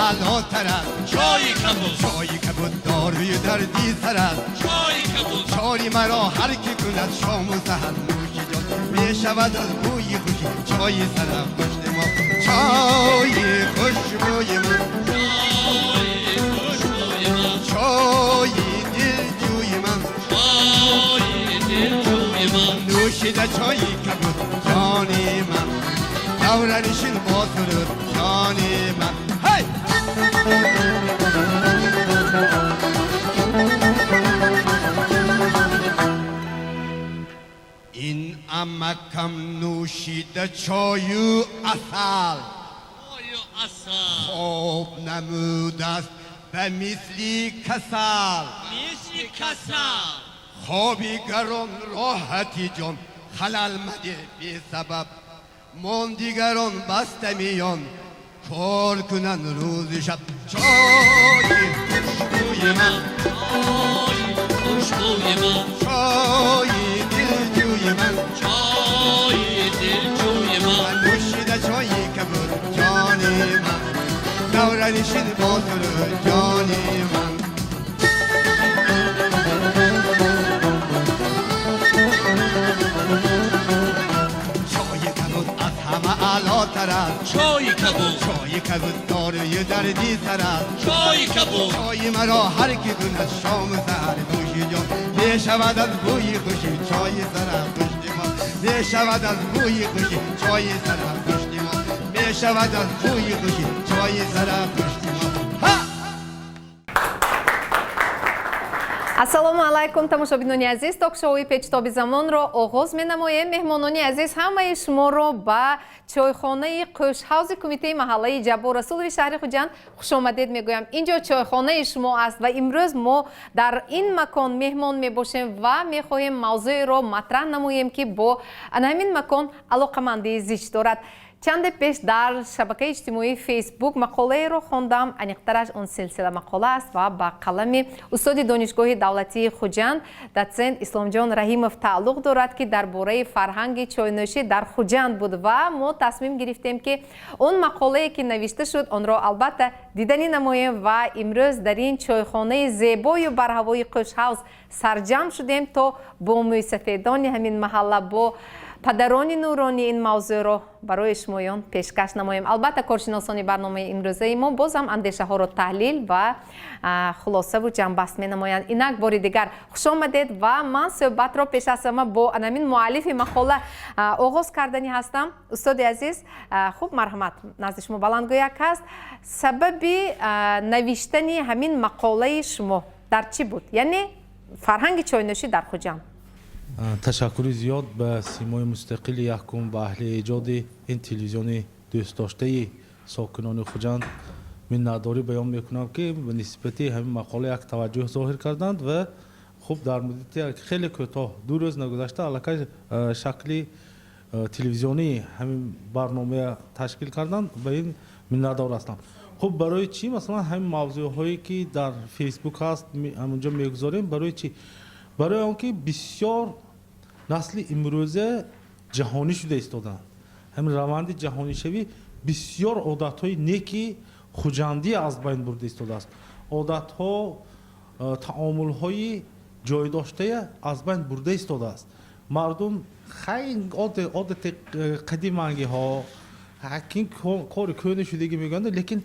аълотар аст. Чойи кабуд. Чойи кабуд доруи дарди сар аст. Чойи кабуд. Чойи маро ҳар ки кунад шому саҳар нӯши ҷон, мешавад аз бӯи хуши чойи сарафгашти мо. Чойи хушбӯи ман, Чойи хушбӯи ман, чойи дилҷӯи ман, чойи дилҷӯи ман. Нӯшида чойи кабуд ҷони ман, давранишин бо суруд ҷони ман. Ҳай! Ин амакам нӯшида чою асал, Чою асал, хоб намудааст ба мисли касал. Мисли касал. Хоби гарон роҳати ҷон, халал мадеҳ бесабаб. Мон дигарон баста миён, кор кунанд рӯзи шаб. Чойи хушбӯи ман, Чойи хушбӯи ман, чойи дилҷӯи ман, чойи дилҷӯи ман. Нӯшида чойи кабуд ҷони ман, давранишин бо суруд ҷони ман. Чойи кабуд аз ҳама аълотар аст. Чойи кабуд. Чойи кабуд доруи дарди сар аст. Чойи кабуд. Чойи маро ҳар ки кунад шому саҳар нӯши ҷон, мешавад аз бӯи хуши чойи сарафгашти мо. Мешавад аз бӯи хуши чойи сарафгашти мо. Мешавад аз бӯи хуши чойи сарафгашти мо. Ҳа! Ассалому алайкум, тамошобинони азиз. Ток-шоуи Печтоби замонро оғоз менамоем. Меҳмонони азиз, ҳамаи шуморо ба чойхонаи Қӯшҳавзи кумитаи маҳаллаи Ҷаббор Расулови шаҳри Хуҷанд хушомадед мегӯям. Инҷо чойхонаи шумо аст ва имрӯз мо дар ин макон меҳмон мебошем ва мехоҳем мавзӯеро матраҳ намоем, ки бо ҳамин макон алоқамандии зич дорад. Чанде пеш дар шабакаи иҷтимоии Фейсбук мақолаеро хондам. Аниқтараш, он силсила мақола аст ва ба қалами устоди Донишгоҳи давлатии Хуҷанд, дотсент Исломҷон Раҳимов тааллуқ дорад, ки дар бораи фарҳанги чойнӯшӣ дар Хуҷанд буд. Ва мо тасмим гирифтем, ки он мақолае, ки навишта шуд, онро албатта диданӣ намоем. Ва имрӯз дар ин чойхонаи зебою барҳавои Қӯшҳавз сарҷамъ шудем, то бо мӯйсафедони ҳамин маҳалла, бо падарони нуронӣ ин мавзӯъро барои шумоён пешкаш намоем. Албатта, коршиносони барномаи имрӯзаи мо боз ҳам андешаҳоро таҳлил ва хулосаву ҷамъбаст менамоянд. Инак, бори дигар хушомадед ва ман суҳбатро пеш аз ҳама бо анамин муаллифи мақола оғоз карданӣ ҳастам. Устоди азиз, хуб, марҳамат, назди шумо баландгӯяк ҳаст. Сабаби навиштани ҳамин мақолаи шумо дар чӣ буд, яъне фарҳанги чойнӯшӣ дар Хуҷанд? Ташаккури зиёд ба Симои мустақили якум, ба аҳли эҷоди ин телевизиони дӯстдоштаи сокинони Хуҷанд миннатдорӣ баён мекунам, ки ба нисбати ҳамин мақола як таваҷҷӯҳ зоҳир карданд. Ва хуб, дар муддати хеле кӯтоҳ, 2 рӯз нагузашта, аллакай шакли телевизионии ҳамин барномая ташкил карданд. Ба ин миннатдор ҳастам. Хуб, барои чӣ, масалан, ҳамин мавзӯъҳое, ки дар Фейсбук ҳаст, ҳамонҷо мегузорем? Барои чӣ? Барои он ки бисёр насли имрӯза ҷаҳонӣ шуда истоданд. Ҳамин раванди ҷаҳонишавӣ бисёр одатҳои неки хуҷандӣ аз байн бурда истодааст, одатҳо, таомулҳои ҷойдоштая аз байн бурда истодааст. Мардум хай одати қадимангиҳо ҳакин кори кӯҳна шудагӣ мегӯянд, лекин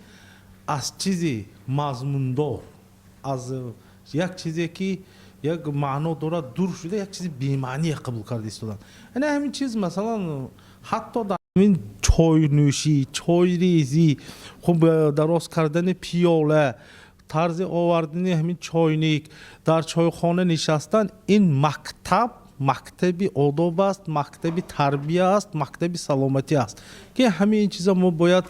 аз чизи мазмундор, аз як чизе, ки як маъно дорад, дур шуда, як чизи бемаъние қабул карда истоданд. Ана ҳамин чиз, масалан, ҳатто дар ҳамин чойнӯшӣ, чойрезӣ, хуб, дароз кардани пиёла, тарзи овардани ҳамин чойник, дар чойхона нишастан, ин мактаб, мактаби одоб аст, мактаби тарбия аст, мактаби саломатӣ аст, ки ҳамин ин чиза мо бояд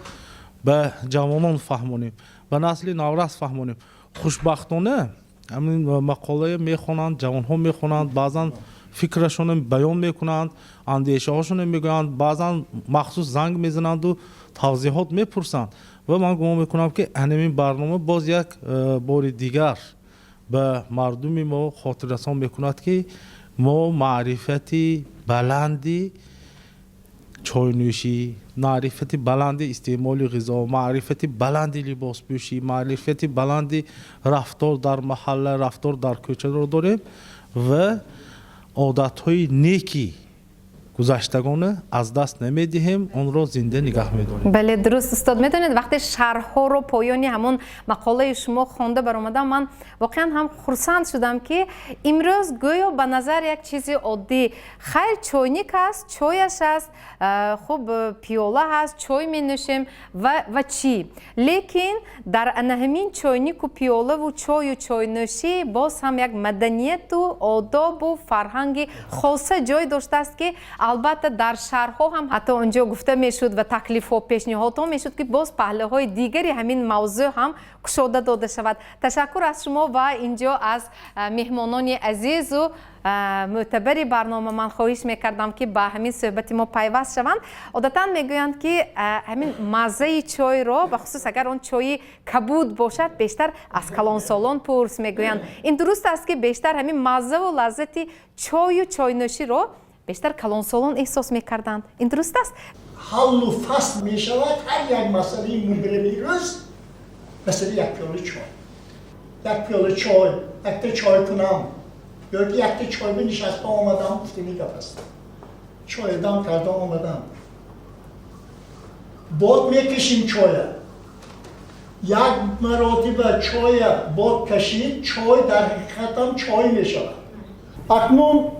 ба ҷавонон фаҳмонем, ба насли наврас фаҳмонем. Хушбахтона, ҳамин мақолая мехонанд, ҷавонҳо мехонанд, баъзан фикрашонро баён мекунанд, андешаҳошонро мегӯянд, баъзан махсус занг мезананду тавзеҳот мепурсанд. Ва ман гумон мекунам, ки ҳамин барнома боз як бори дигар ба мардуми мо хотиррасон мекунад, ки мо маърифати баланди чойнӯшӣ. Маърифати баланди истеъмоли ғизо, маърифати баланди либоспӯшӣ, маърифати баланди рафтор дар маҳалла, рафтор дар кӯчаро дорем ва одатҳои неки гузаштагона аз даст намедиҳем, онро зинда нигаҳ медорем. Бале, дуруст, устод. Медонед, вақте шарҳҳоро поёни ҳамон мақолаи шумо хонда баромадам, ман воқеан ҳам хурсанд шудам, ки имрӯз гӯё ба назар як чизи оддӣ, хайр, чойник аст, чояш аст, хуб, пиёла ҳаст, чой менӯшем ва чӣ, лекин дар ана ҳамин чойнику пиёлаву чою чойнӯшӣ боз ҳам як маданияту одобу фарҳанги хоса ҷой доштааст, ки албатта дар шарҳҳо ҳам ҳатто онҷо гуфта мешуд ва таклифҳо, пешниҳодҳо мешуд, ки боз паҳлӯҳои дигари ҳамин мавзӯъ ҳам кушода дода шавад. Ташаккур аз шумо ва инҷо аз меҳмонони азизу мӯътабари барнома ман хоҳиш мекардам, ки ба ҳамин суҳбати мо пайваст шаванд. Одатан мегӯянд, ки ҳамин маззаи чойро, бахусус агар он чои кабуд бошад, бештар аз калонсолон пурс мегӯянд. Ин дуруст аст, ки бештар ҳамин маззаву лаззати чою чойнӯширо бештар калонсолон эҳсос мекарданд? Ин дуруст аст? Ҳаллу фасл мешавад ҳар як масъалаи мубрами рӯз, масъалаи як пиёла чой, як пиёла чой, якта чой кунам ё ки якта чой бинишаста омадам гуфтани гап аст. Чой дам карда омадам, бод мекашим чоя. Як маротиба чоя бод кашид, чой дар ҳақиқатам чой мешавад. Акнун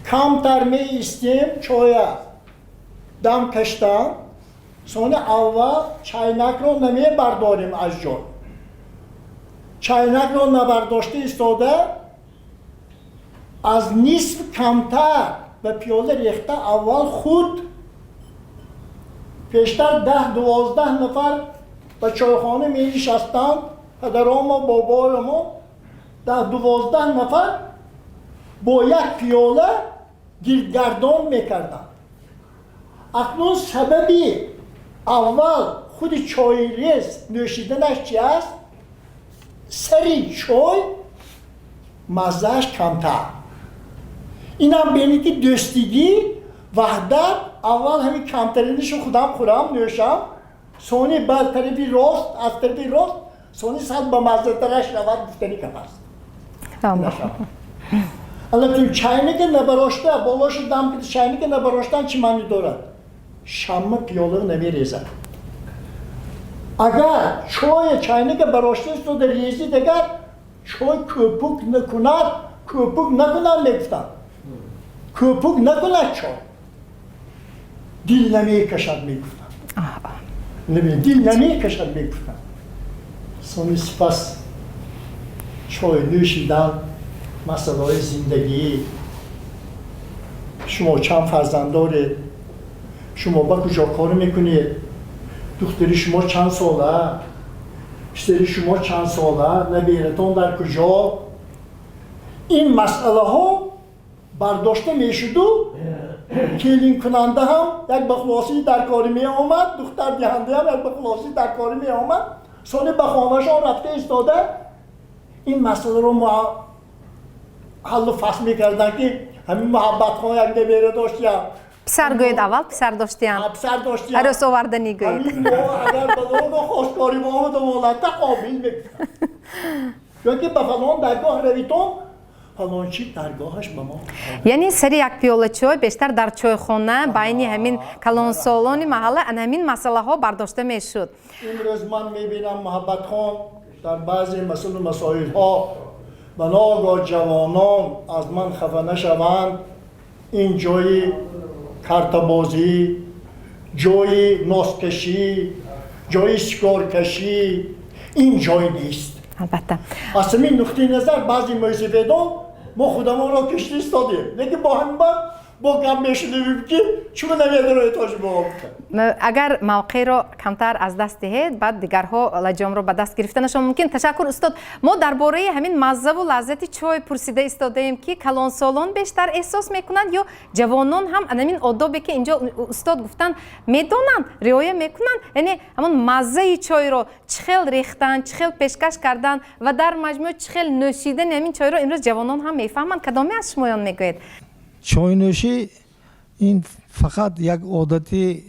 камтар меистем, чоя дам каштан, сони аввал чайнакро намебардорем аз ҷой. Чайнакро набардошта истода, аз нисф камтар ба пиёла рехта, аввал худ. Пештар 10-12 нафар ба чойхона менишастанд, падаромо, бобоёмо, 10-12 нафар бо як пиёла гирдгардон мекарданд. Акнун сабаби аввал худи чойрез нӯшиданаш чи аст? Сари чой маззааш камтар. Инам бинед, ки дӯстигӣ, ваҳдат. Аввал ҳамин камтаринишу худам хӯрам, нӯшам, сони ба тарафи рост, аз тарафи рост сони сад ба маззатараш равад гуфтани гап аст. Албатта, чайника набарошта, болошу дам, чайника набароштан чӣ маъни дорад? Шамма пиёларо намерезад. Агар чоя чайника барошта истода резид, агар чой кӯпук накунад, кӯпук накунад мегуфтанд, кӯпук накунад чой, дил намекашад мегуфтанд, дил намекашад мегуфтанд. Сони сипас чой нӯшидан, масъалаҳои зиндагӣ: шумо чанд фарзанд доред, шумо ба куҷо кор мекунед, духтари шумо чанд сола, писари шумо чанд сола, набератон дар куҷо. Ин масъалаҳо бардошта мешуду келинкунанда ҳам як ба хулосаи даркорӣ меомад, духтардиҳанда ҳам як ба хулосаи даркорӣ меомад. Сони ба хонашон рафта истода, ин масъаларо ҳаллу фасл мекарданд, ки ҳамин Муҳаббатхон як набера доштиям. Писар гӯед, аввал писар доштиям. Писар доштиям. Арӯс оварданӣ гӯед. Агар ба лого хосгорӣ моҳуда волата қобил мекунад ё ки ба фалон даргоҳ равитон, фалончи даргоҳаш ба мо. Яъне сари як пиёла чой бештар дар чойхона байни ҳамин калонсолони маҳалла ана ҳамин масъалаҳо бардошта мешуд. Имрӯз ман мебинам, Муҳаббатхон, дар баъзе масъалу масоилҳо ба ногоҳ ҷавонон аз ман хафа нашаванд. Ин ҷои картабозӣ, ҷои носкашӣ, ҷои сигоркашӣ, ин ҷой нест. Албатта. Аз ҳамин нуқтаи назар баъзе мӯйсафедон мо худамонро кишта истодем, лекин бо ҳамин ба бо гап мешунавем, ки чун намедароед тоҷибо. Агар мавқеъро камтар аз даст диҳед, баъд дигарҳо лаҷомро ба даст гирифтанашон мумкин. Ташаккур, устод. Мо дар бораи ҳамин маззаву лаззати чой пурсида истодаем, ки калонсолон бештар эҳсос мекунанд ё ҷавонон ҳам ҳамин одобе, ки инҷо устод гуфтанд, медонанд, риоя мекунанд, яъне ҳамон маззаи чойро чӣ хел рехтан, чӣ хел пешкаш кардан ва дар маҷмӯъ чӣ хел нӯшидани ҳамин чойро имрӯз ҷавонон ҳам мефаҳманд. Кадоме аз шумоён мегӯед? Чойнӯшӣ ин фақат як одати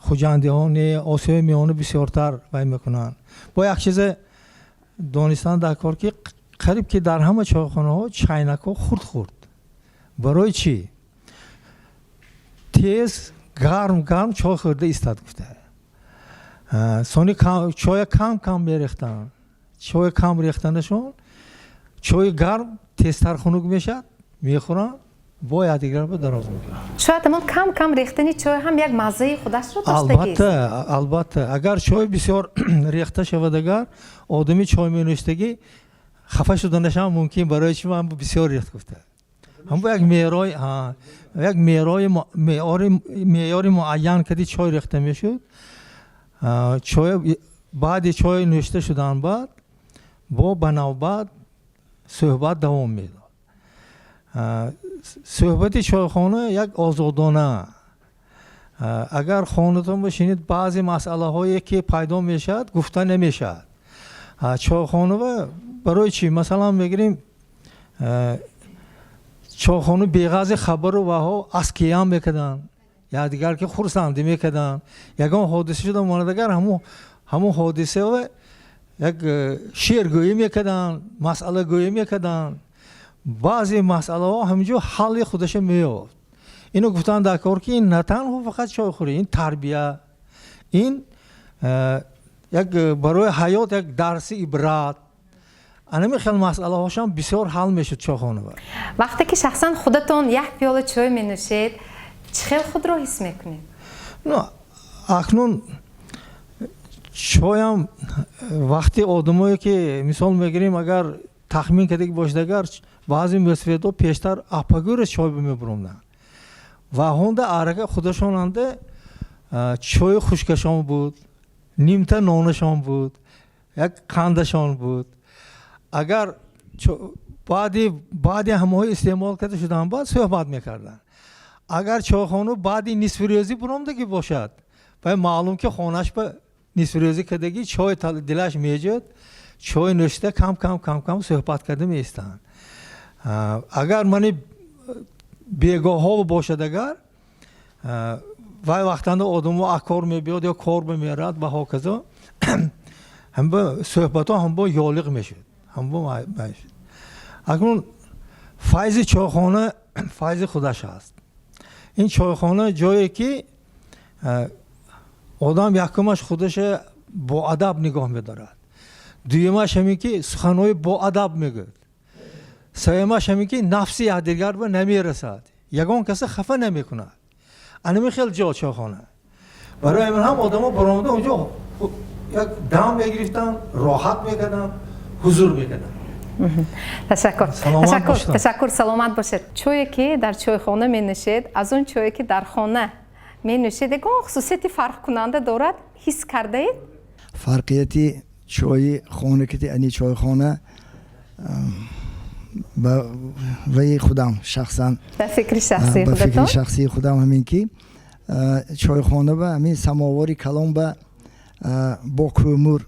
Хуҷандиҳо не, Осиёи Миёна бисёртар вай мекунанд. Бо як чизе донистан дар кор, ки қариб ки дар ҳама чойхонаҳо чайнакҳо хурд хурд. Барои чӣ? Тез гарм гарм чой хӯрда истад гуфта. Сони чоя кам кам мерехтанд. Чоя кам рехтанашон, чои гарм тезтар хунук мешавад, мехӯранд, бо якдигар ба дароз мекунанд. Шояд ҳамон кам кам рехтани чой ҳам як маззаи худашро доштагист. Албатта, албатта. Агар чой бисёр рехта шавад, агар одами чой менӯштагӣ хафа шуданашам мумкин, барои чи ман бисёр рехт гуфта. Ҳам як меърои, як меърои, меъёри муайян кади чой рехта мешуд. Чой баъди чой нӯшта шудан баъд бо ба навбат суҳбат давом медод. Суҳбати чойхона як озодона. Агар хонатон бошинед, баъзе масъалаҳое ки пайдо мешавад, гуфта намешавад. Чойхона барои чӣ? Масалан, мегирем, чойхона беғази хабару ваҳо аскиям мекарданд, якдигар ки хурсандӣ мекарданд. Ягон ҳодиса шуда монад, агар ҳамун ҳодиса як шеъргӯӣ мекарданд, масъалагӯӣ мекарданд. Баъзе масъалаҳо ҳаминҷо ҳалли худаша меёфт. Ино гуфтанд дар кор, ки ин на танҳо фақат чойхӯрӣ, ин тарбия, ин як барои ҳаёт як дарси ибрат. Анами хел масъалаҳошам бисёр ҳал мешуд чойхона. Вақте ки шахсан худатон як пиёла чой менӯшед, чӣ хел худро ҳис мекунед? Ну, акнун чоям вақти одамое ки, мисол мегирем, агар тахмин кардагӣ бошад, агар баъзе мӯсафедҳо пештар апагӯра чой мебуромданд ва ҳонда арака худашонанда чои хушкашон буд, нимта нонашон буд, як қандашон буд. Агар баъди ҳамаҳои истеъмол карда шудан баъд суҳбат мекарданд. Агар чойхона баъди нисфирӯзӣ буромдагӣ бошад, вай маълум ки хонаш ба нисфирӯзӣ кардагӣ, чой дилаш меҷӯд, чой нӯшида, кам кам кам кам суҳбат карда меистанд. Агар мани бегоҳҳо бошад, агар вай вақтанда одамо аз кор мебиёд ё кор бимерад ва ҳоказо, ҳамба суҳбатҳо ҳамбо ёлиқ мешуд, ҳамбо мешуд. Акнун файзи чойхона файзи худаш аст. Ин чойхона ҷое ки одам якумаш худаша боадаб нигоҳ медорад, дуюмаш ҳамин ки суханҳои боадаб мегӯяд, сеюмаш ҳамин ки нафси якдигар ба намерасад, ягон каса хафа намекунад. Анами хел ҷо чойхона. Барои ҳамин ҳам одамо баромада онҷо як дам мегирифтанд, роҳат мекарданд, ҳузур мекарданд. Ташаккур, ташаккур, ташаккур, саломат бошед. Чое ки дар чойхона менӯшед, аз он чое ки дар хона менӯшед, ягон хусусияти фарқкунанда дорад, ҳис кардаед? Фарқияти чои хона ки ани чойхона ба ваи худам шахсан, ба фикри шахсии ба фикри худатон? Шахсии худам ҳамин ки чойхона ба ҳамин самовари калон ба бо кӯмур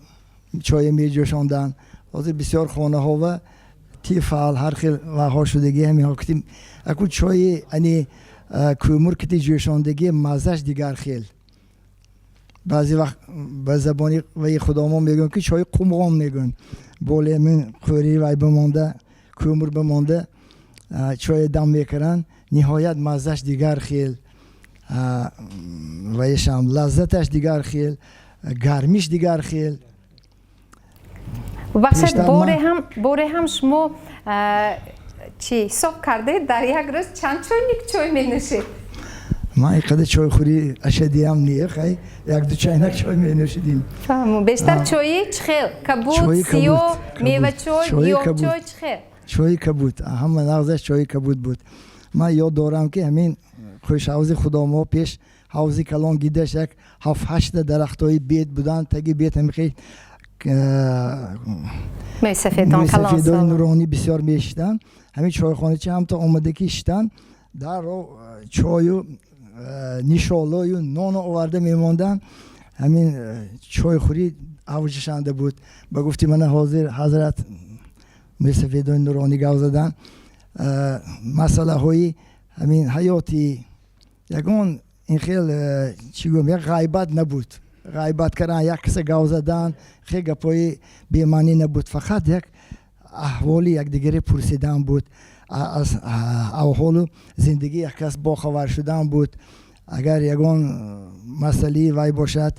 чоя меҷӯшонданд. Ҳозир бисёр хонаҳо ва Тефал, ҳар хел ваҳо шудагӣ, ҳаминҳо кити аку чои ани кӯмур кити ҷӯшондагӣ маззаш дигар хел. Баъзе вақт ба забони ваи худомон мегӯем, ки чои қумғон мегӯем. Боле ҳамин қӯри вай бимонда, кӯмур бимонда, чое дам мекунанд, ниҳоят маззаш дигар хел, ваешам лаззаташ дигар хел, гармиш дигар хел. Бубахшед, Бештар боре ҳам шумо чӣ ҳисоб кардаед, дар як рӯз чанд чойник чой менӯшед? Ман ин қадар чойхӯри ашадиам не, хай, як ду чайнак чой менӯшидим. Фаҳму, бештар чои чӣ хел? Кабуд, Чои сиёҳ, кабуд, мевачой, чои гиёҳчой, кабуд. чӣ хел? Чои кабуд, ҳама нағзаш чои кабуд буд. Ман ёд дорам, ки ҳамин хушҳавзи худомо пеш ҳавзи калон гидаш як ҳафт ҳашта дарахтҳои бед буданд. Таги бед ҳамихел мӯйсафедон. Мӯйсафедони Калонсол. нуронӣ бисёр мешиштанд. Ҳамин чойхоначи ҳамто омада ки шиштанд, дарро чою нишолою ноно оварда мемонданд. Ҳамин чойхӯрӣ авҷшанда буд. Ба гуфти мана ҳозир ҳазрат мӯйсафедони нуронӣ гап задан, масъалаҳои ҳамин ҳаёти ягон. Ин хел, чӣ гӯям, як ғайбат набуд. Ғайбат кардан, як киса гав задан, хел гапҳои бемаънӣ набуд. Фақат як аҳволи якдигаре пурсидан буд, аз аҳволу зиндагии як кас бохабар шудан буд. Агар ягон масъалаи вай бошад,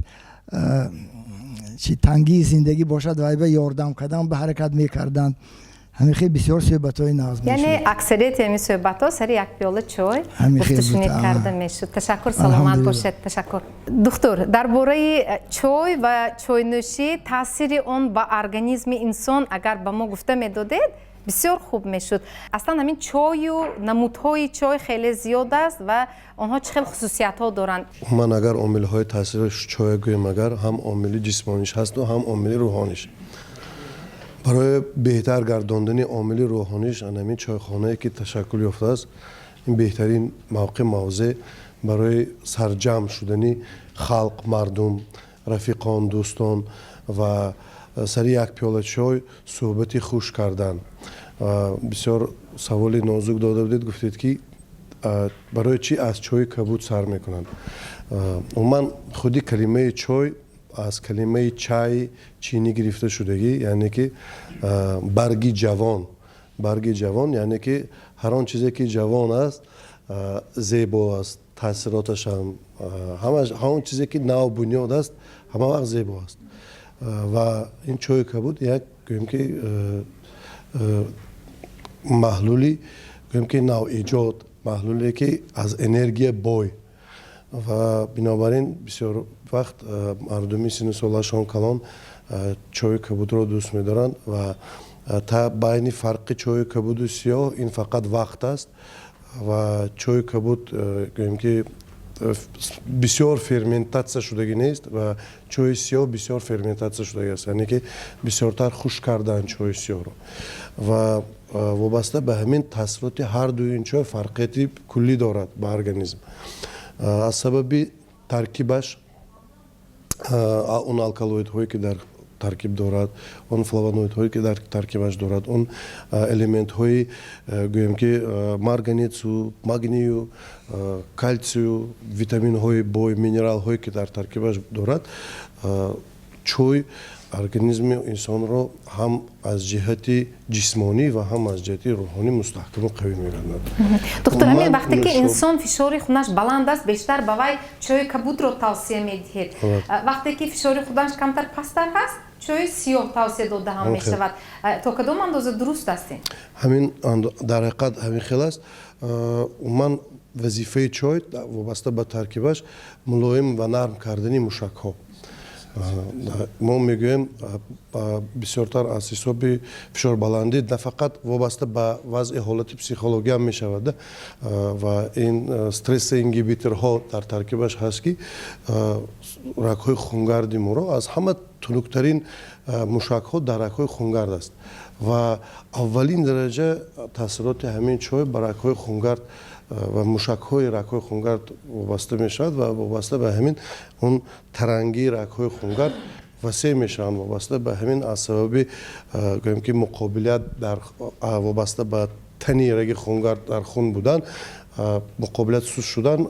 чи тангии зиндагӣ бошад, вай ба ёрдам кардан ба ҳаракат мекарданд. Ҳамин хел бисёр суҳбатҳои нағз. Яъне аксарияти ҳамин суҳбатҳо сари як пиёла чой гуфтушунид карда мешуд. Ташаккур, саломат бошед. Ташаккур, духтур. Дар бораи чой ва чойнӯшӣ, таъсири он ба организми инсон агар ба мо гуфта медодед, бисёр хуб мешуд. Аслан ҳамин чою намудҳои чой хеле зиёд аст ва онҳо чӣ хел хусусиятҳо доранд? Умуман, агар омилҳои таъсири чоя гӯем, агар ҳам омили ҷисмониш ҳасту ҳам омили рӯҳониш. Барои беҳтар гардондани омили рӯҳониш, анамин чойхонае ки ташаккул ёфтааст, ин беҳтарин мавқеъ, мавзеъ барои сарҷамъ шудани халқ, мардум, рафиқон, дӯстон ва сари як пиёла чой суҳбати хуш кардан. Бисёр саволи нозук дода будед, гуфтед ки барои чӣ аз чойи кабуд сар мекунанд. Умуман, худи калимаи чой аз калимаи чай чинӣ гирифта шудагӣ, яъне ки барги ҷавон. Барги ҷавон, яъне ки ҳар он чизе ки ҷавон аст, зебо аст, таъсироташам ҳамон чизе ки навбунёд аст, ҳама вақт зебо аст. Ва ин чойи кабуд як, гӯем ки, маҳлули, гӯем ки, навэҷод, маҳлуле ки аз энергия бой. Ва бинобар ин бисёр вақт мардуми синну солашон калон чойи кабудро дӯст медоранд. Ва та байни фарқи чойи кабуду сиёҳ ин фақат вақт аст. Ва чойи кабуд, гӯем ки, бисёр ферментатсия шудагӣ нест ва чойи сиёҳ бисёр ферментатсия шудагӣ аст, яъне ки бисёртар хушк кардан чойи сиёҳро. Ва вобаста ба ҳамин таъсироти ҳар дуи ин чой фарқияти куллӣ дорад ба организм аз сабаби таркибаш, он алкалоидҳое ки дар таркиб дорад, он флавоноидҳое ки дар таркибаш дорад, он элементҳои, гӯем ки, марганецу, магнию, калсию, витаминҳои бой, минералҳое ки дар таркибаш дорад. Чой организми инсонро ҳам аз ҷиҳати ҷисмонӣ ва ҳам аз ҷиҳати рӯҳонӣ мустаҳкаму қавӣ мегардонад. Духтур, ҳамин вақте ки инсон фишори хунаш баланд аст, бештар ба вай чойи кабудро тавсия медиҳед. Вақте ки фишори хунаш камтар пасттар ҳаст, чойи сиёҳ тавсия дода ҳам мешавад. То кадом андоза дуруст аст ин? Ҳамин дар ҳақиқат ҳамин хел аст. Умуман, вазифаи чой вобаста ба таркибаш мулоим ва нарм кардани мушакҳо. Мо мегӯем, бисёртар аз ҳисоби фишорбаландӣ, на фақат, вобаста ба вазъи ҳолати психологиям мешавад. Ва ин стресс ингибиторҳо дар таркибаш ҳаст, ки рагҳои хунгарди моро, аз ҳама тунуктарин мушакҳо дар рагҳои хунгард аст ва аввалин дараҷа таъсироти ҳамин чой ба рагҳои хунгард ва мушакҳои рагҳои хунгард вобаста мешавад. Ва вобаста ба ҳамин он тарангии рагҳои хунгард васеъ мешаванд. Вобаста ба ҳамин, аз сабаби, гӯем ки, муқобилият дар вобаста ба тани раги хунгард дар хун будан, муқобилият суст шудан,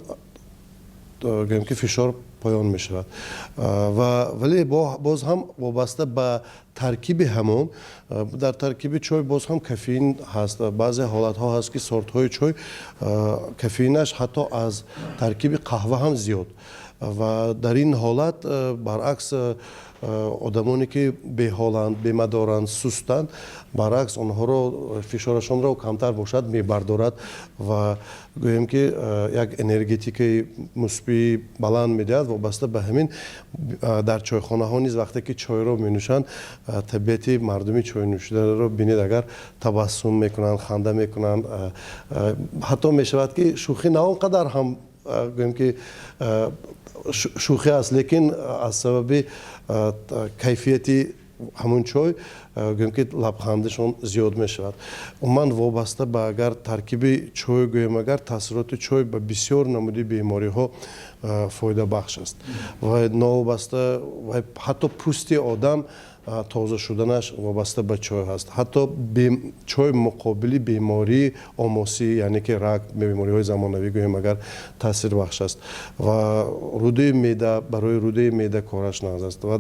гӯем ки, фишор поён мешавад. Ва вале боз ҳам вобаста ба таркиби ҳамон, дар таркиби чой боз ҳам кофеин ҳаст. Баъзе ҳолатҳо ҳаст, ки сортҳои чой кофеинаш ҳатто аз таркиби қаҳва ҳам зиёд. Ва дар ин ҳолат, баръакс, одамоне ки беҳоланд, бемадоранд, сустанд, баръакс, онҳоро фишорашонро камтар бошад мебардорад ва, гӯем ки, як энергетикаи мусбии баланд медиҳад. Вобаста ба ҳамин дар чойхонаҳо низ вақте ки чойро менӯшанд, табиати мардуми чойнӯшидаро бинед, агар табассум мекунанд, ханда мекунанд, ҳатто мешавад ки шӯхӣ на он қадар ҳам, гӯем ки, шӯхӣ аст, лекин аз сабаби кайфияти ҳамун чой, гӯем ки, лабхандашон зиёд мешавад. Умуман, вобаста ба агар таркиби чой гӯем, агар таъсироти чой ба бисёр намуди бемориҳо Фоидабахш аст ва новобаста ва ҳатто пӯсти одам тоза шуданаш вобаста ба чой ҳаст. Ҳатто чой муқобили бемории омосӣ, яъне ки рак, бемориҳои замонавӣ гӯем агар, таъсирбахш аст ва рӯдаи меъда, барои рӯдаи меъда кораш нағз аст. Ва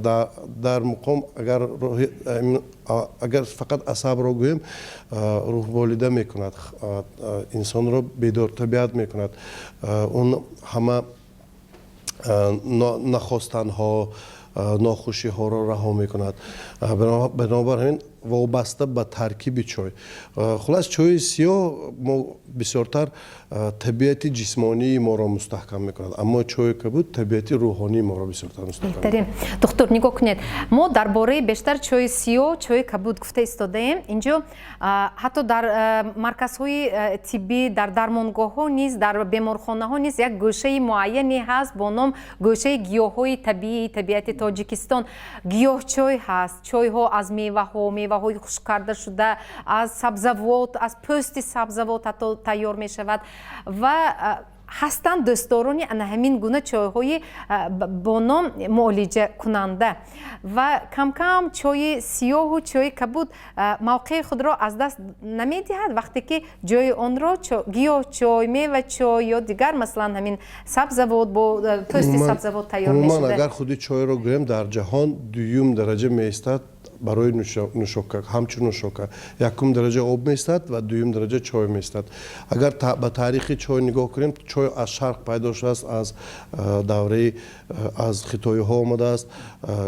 дар муқом агар фақат асабро гӯем, рӯҳболида мекунад, инсонро бедортабиат мекунад. Он ҳама нахостанҳо, нохушиҳоро раҳо мекунад. Бинобар ҳамин, вобаста ба таркиби чой. Хулас, чойи сиёҳ мо бисёртар табиати ҷисмонии моро мустаҳкам мекунад, аммо чойи кабуд табиати рӯҳонии моро бисёртар мустаҳкам. Беҳтарин. Духтур, нигоҳ кунед, мо дар бораи бештар чойи сиёҳ, чойи кабуд гуфта истодаем. Инҷо ҳатто дар марказҳои тиббӣ, дар дармонгоҳҳо низ, дар беморхонаҳо низ як гӯшаи муайяне ҳаст бо ном гӯшаи гиёҳҳои табиии табиати Тоҷикистон. Гиёҳчой ҳаст, чойҳо аз меваҳо, меваҳои хушк карда шуда, аз сабзавот, аз пӯсти сабзавот ҳатто тайёр мешавад. Ва ҳастанд дӯстдорони ана ҳамин гуна чойҳои бо ном муолиҷакунанда. Ва камкам чойи сиёҳу чойи кабуд мавқеи худро аз даст намедиҳад, вақте ки ҷои онро гиёҳчой, мевачой ё дигар, масалан, ҳамин сабзавот бо пӯсти сабзавот тайёр мешуда. Агар худи чойро гӯем, дар ҷаҳон дуюм дараҷа меистад барои нӯшока, ҳамчун нӯшока. Якум дараҷа об меистад ва дуюм дараҷа чой меистад. Агар ба таърихи чой нигоҳ кунем, чой аз шарқ пайдо шудааст, аз давраи аз хитоиҳо омадааст.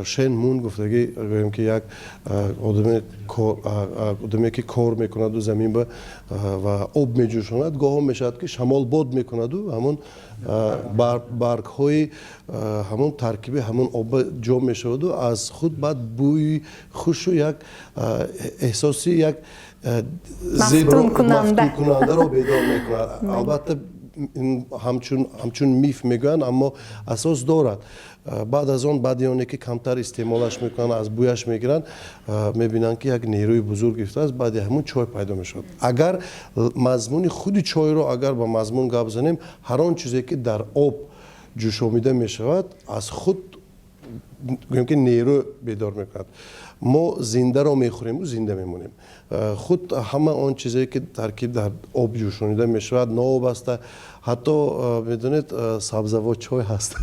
Шен Мун гуфтагӣ, гӯем ки як одаме ки кор мекунаду замин ба ва об меҷӯшонад, гоҳо мешавад ки шамол бод мекунаду ҳамон баргҳои ҳамон таркиби ҳамон оба ҷо мешаваду аз худ баъд бӯи хушу як эҳсоси як мафтункунандаро бедор мекунад. Албатта, ҳамчун миф мегӯянд, аммо асос дорад. Баъд аз он, баъди оне ки камтар истеъмолаш мекунанд, аз бӯяш мегиранд, мебинанд ки як нерӯи бузург гирифтааст. Баъди ҳамун чой пайдо мешавад. Агар мазмуни худи чойро, агар ба мазмун гап занем, ҳар он чизе ки дар об ҷӯшомида мешавад, аз худ гӯем ки нерӯ бедор мекунад. Мо зиндаро мехӯрему зинда мемонем. Худ ҳама он чизе ки таркиб дар об ҷӯшонида мешавад, новобаста, ҳатто медонед, сабзавот чой ҳаст,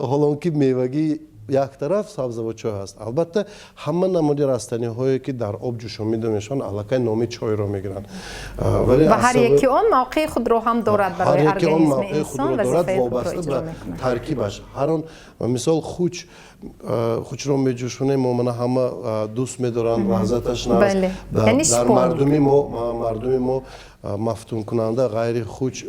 ҳолон ки мевагӣ як тараф, сабзавот чой ҳаст. Албатта, ҳама намуди растаниҳое ки дар об ҷӯшонида мешаванд, аллакай номи чойро мегиранд. Ва ҳар яки он мавқеи худро ҳам дорад барои организми инсон, вазифаи худро вобаста иҷро ба мекунад. таркибаш. Ҳар он, мисол, хуч, хучро меҷӯшонем мо, мана, ҳама дӯст медоранд, лаззаташ наст. Яъне дар шифо. Мардуми мо мафтункунанда ғайри хуч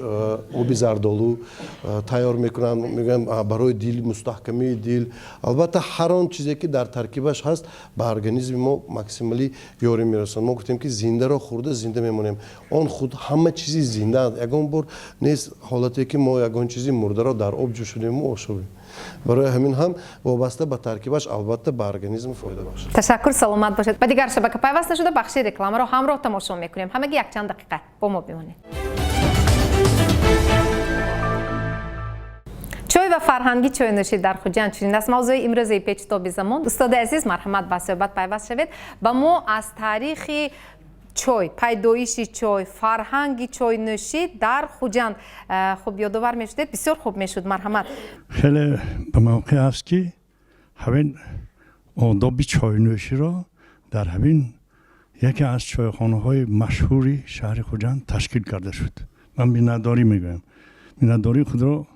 оби зардолу тайёр мекунанд, мегӯянд, барои дил, мустаҳкамии дил. Албатта, ҳар он чизе ки дар таркибаш ҳаст, ба организми мо максималӣ ёрӣ мерасонад. Мо гуфтем ки зиндаро хӯрда зинда мемонем. Он худ ҳама чизи зинда, ягон бор нест ҳолате ки мо ягон чизи мурдаро дар об ҷӯшонему ошобем. Барои ҳамин ҳам вобаста ба таркибаш, албатта, ба организм фоида бахшад. Ташаккур, саломат бошед. Ба дигар шабака пайваст нашуда, бахши рекламаро ҳамроҳ тамошо мекунем. Ҳамагӣ якчанд дақиқа бо мо бимонед. Чой ва фарҳанги чойнӯшӣ дар Хуҷанд — чунин аст мавзӯи имрӯзаи Печутоби замон. Устоди азиз, марҳамат, ба суҳбат пайваст шавед. Ба мо аз таърихи чой, пайдоиши чой, фарҳанги чойнӯшӣ дар Хуҷанд хуб ёдовар мешудед, бисёр хуб мешуд. Марҳамат. Хеле ба мавқеъ аст, ки ҳамин одоби чойнӯширо дар ҳамин яке аз чойхонаҳои машҳури шаҳри Хуҷанд ташкил карда шуд. Ман миннатдорӣ мегӯям, миннатдории худро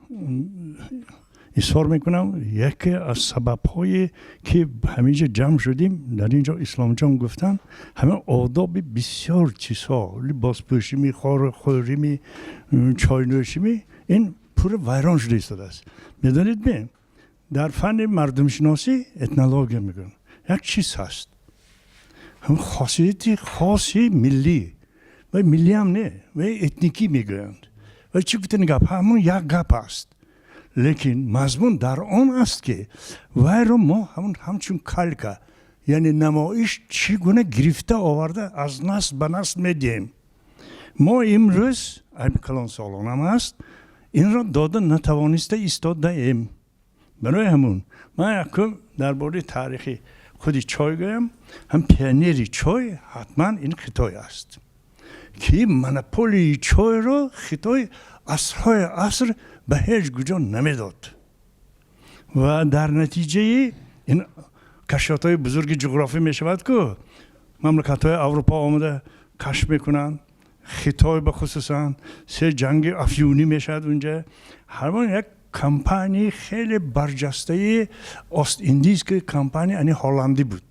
изҳор мекунам. Яке аз сабабҳое ки ҳаминҷо ҷамъ шудем, дар ин ҷо Исломҷон гуфтанд, ҳамин одоби бисёр чизҳо, либоспӯшими, хӯрими, чойнӯшими, ин пурра вайрон шуда истодааст. Медонед, ме дар фанни мардумшиносӣ, этнология мегӯянд, як чиз ҳаст, ҳамин хосияти хоси миллӣ ва миллиам не, ва этникӣ мегӯянд. Ва чӣ гуфтани гап, ҳамон як гап аст, лекин мазмун дар он аст, ки вайро мо ҳамон ҳамчун калька, яъне намоиш, чӣ гуна гирифта оварда аз насл ба насл медиҳем. Мо имрӯз, айби калонсолонам аст. Инро дода натавониста истодаем. Барои ҳамун ман якум дар бораи таърихи худи чой гӯям. Ҳам пионери чой ҳатман ин Хитой аст, ки монополияи чойро Хитой асрҳои аср ба ҳеҷ куҷо намедод ва дар натиҷаи ин кашфиётҳои бузурги ҷуғрофӣ мешавад, ку мамлакатҳои Аврупо омада кашф мекунанд, Хитой ба хусусан се ҷанги афюнӣ мешавад. Унҷа ҳамон як компанияи хеле барҷастаи Ост-Индийская компания, ани ҳолландӣ буд.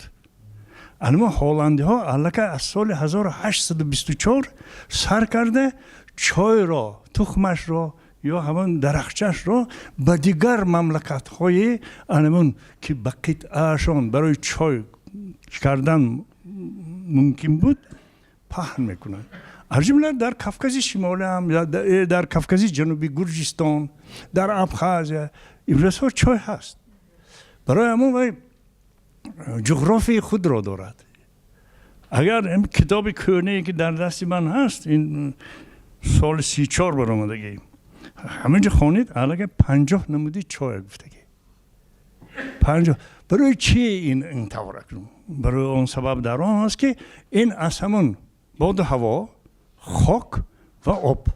Анмо ҳолландиҳо аллакай аз соли 1824 сар карда чойро, тухмашро ё ҳамон дарахчашро ба дигар мамлакатҳои анамун, ки ба қитъаашон барои чой кардан мумкин буд, паҳн мекунанд. Аз ҷумла дар Кавкази Шимолиам, дар Кавкази Ҷанубӣ, Гурҷистон, дар Абхазия имрӯзҳо чой ҳаст. Барои ҳамон вай ҷуғрофии худро дорад. Агар китоби кӯҳнае, ки дар дасти ман ҳаст, ин соли 34 баромадагӣ, ҳаминҷо хонед, аллакай 50 намуди чоя гуфтагӣ. 50. Барои чи ин тавр акнун? Барои он сабаб дар он аст, ки ин аз ҳамон боду ҳаво, хок ва об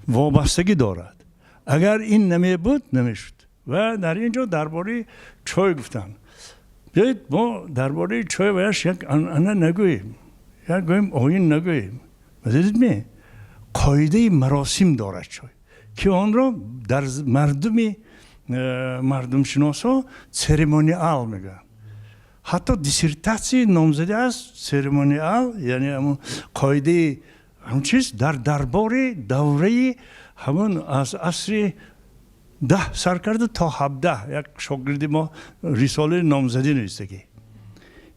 вобастагӣ дорад. Агар ин намебуд, намешуд. Ва дар ин ҷо дар бораи чой гуфтанд. Биёед, мо дар бораи чой ваяш як анъана нагӯем, як гӯем оин нагӯем. Дидед ме, қоидаи маросим дорад чой, ки онро дар мардуми мардумшиносҳо церемониал мегӯянд. Ҳатто диссертатсияи номзадӣ аст церемониал, яъне ҳамон қоидаи ҳамон чиз дар дарбори давраи ҳамон аз асри 10 сар карда то 17. Як шогирди мо рисолаи номзадӣ навистагӣ.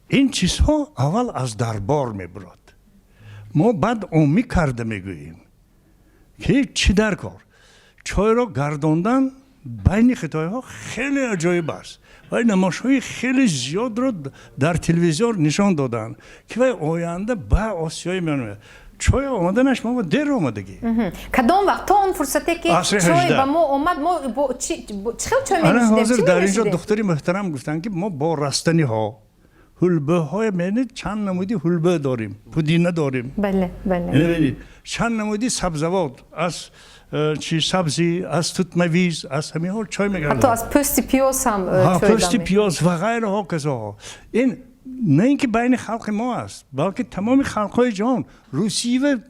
Ин чизҳо аввал аз дарбор мебурад, мо баъд оммӣ карда мегӯем, ки чӣ дар кор. Чойро гардондан байни хитойҳо хеле аҷоиб аст ва намоишҳои хеле зиёдро дар телевизор нишон доданд, ки вай оянда ба Осиёи меояд. Чой омаданаш мо дер омадагӣ. Кадом вақт, то он фурсате ки чой ба мо омад, мо чӣ хел чой менӯшидем? Ҳозир дар ин ҷо духтари муҳтарам гуфтанд, ки мо бо растаниҳо, ҳулбаҳое, мебинед, чанд намуди ҳулба дорем, пудина дорем. бале бале Чанд намуди сабзавот, аз чи сабзӣ, аз тутмавиз, аз ҳаминҳо чой мегардад. Ҳатто аз пӯсти пиёз ҳам. Пӯсти пиёз ва ғайраҳо казоҳо. Ин на ин ки байни халқи мо аст, балки тамоми халқҳои ҷаҳон. Русия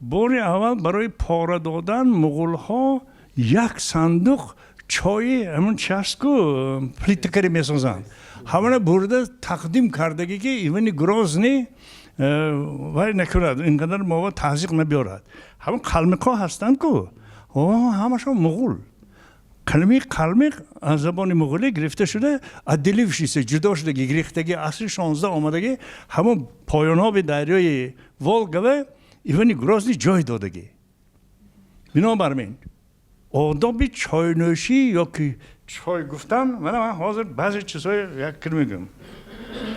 бори аввал барои пора додан муғулҳо як сандуқ чои ҳамон чи аст ку, плиткаре месозанд, ҳамона бурда тақдим кардагӣ, ки Ивани Грозный вай накунад, ин қадар мова тазиқ набиёрад. Ҳамон қалмиқҳо ҳастанд ку, ҳамашон муғул. Калимаи қалмиқ аз забони муғулӣ гирифта шуда, отделившийся, ҷудо шудаги, гирифтаги, асри 16 омадаги, ҳамон поёноби дарёи Волгава Ивани Грозный ҷой додагӣ. Бинобар ин одоби чойнӯшӣ ё ки чой гуфтан, мана ман ҳозир баъзе чизҳои як кир мегӯям.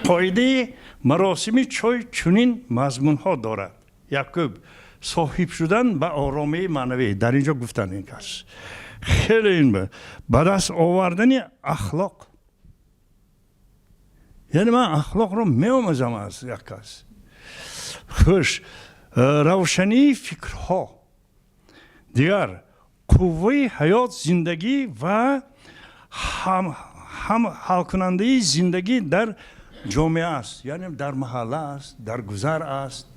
Қоидаи маросими чой чунин мазмунҳо дорад: якум, соҳиб шудан ба оромии маънавӣ. Дар ин ҷо гуфтанд, ин кас хеле ин ба даст овардани ахлоқ, яъне ман ахлоқро меомӯзам аз як кас. Хуш, равшании фикрҳо, дигар қувваи ҳаёт, зиндагӣ ва ҳам ҳалкунандаи зиндагӣ дар ҷомеа аст, яъне дар маҳалла аст, дар гузар аст,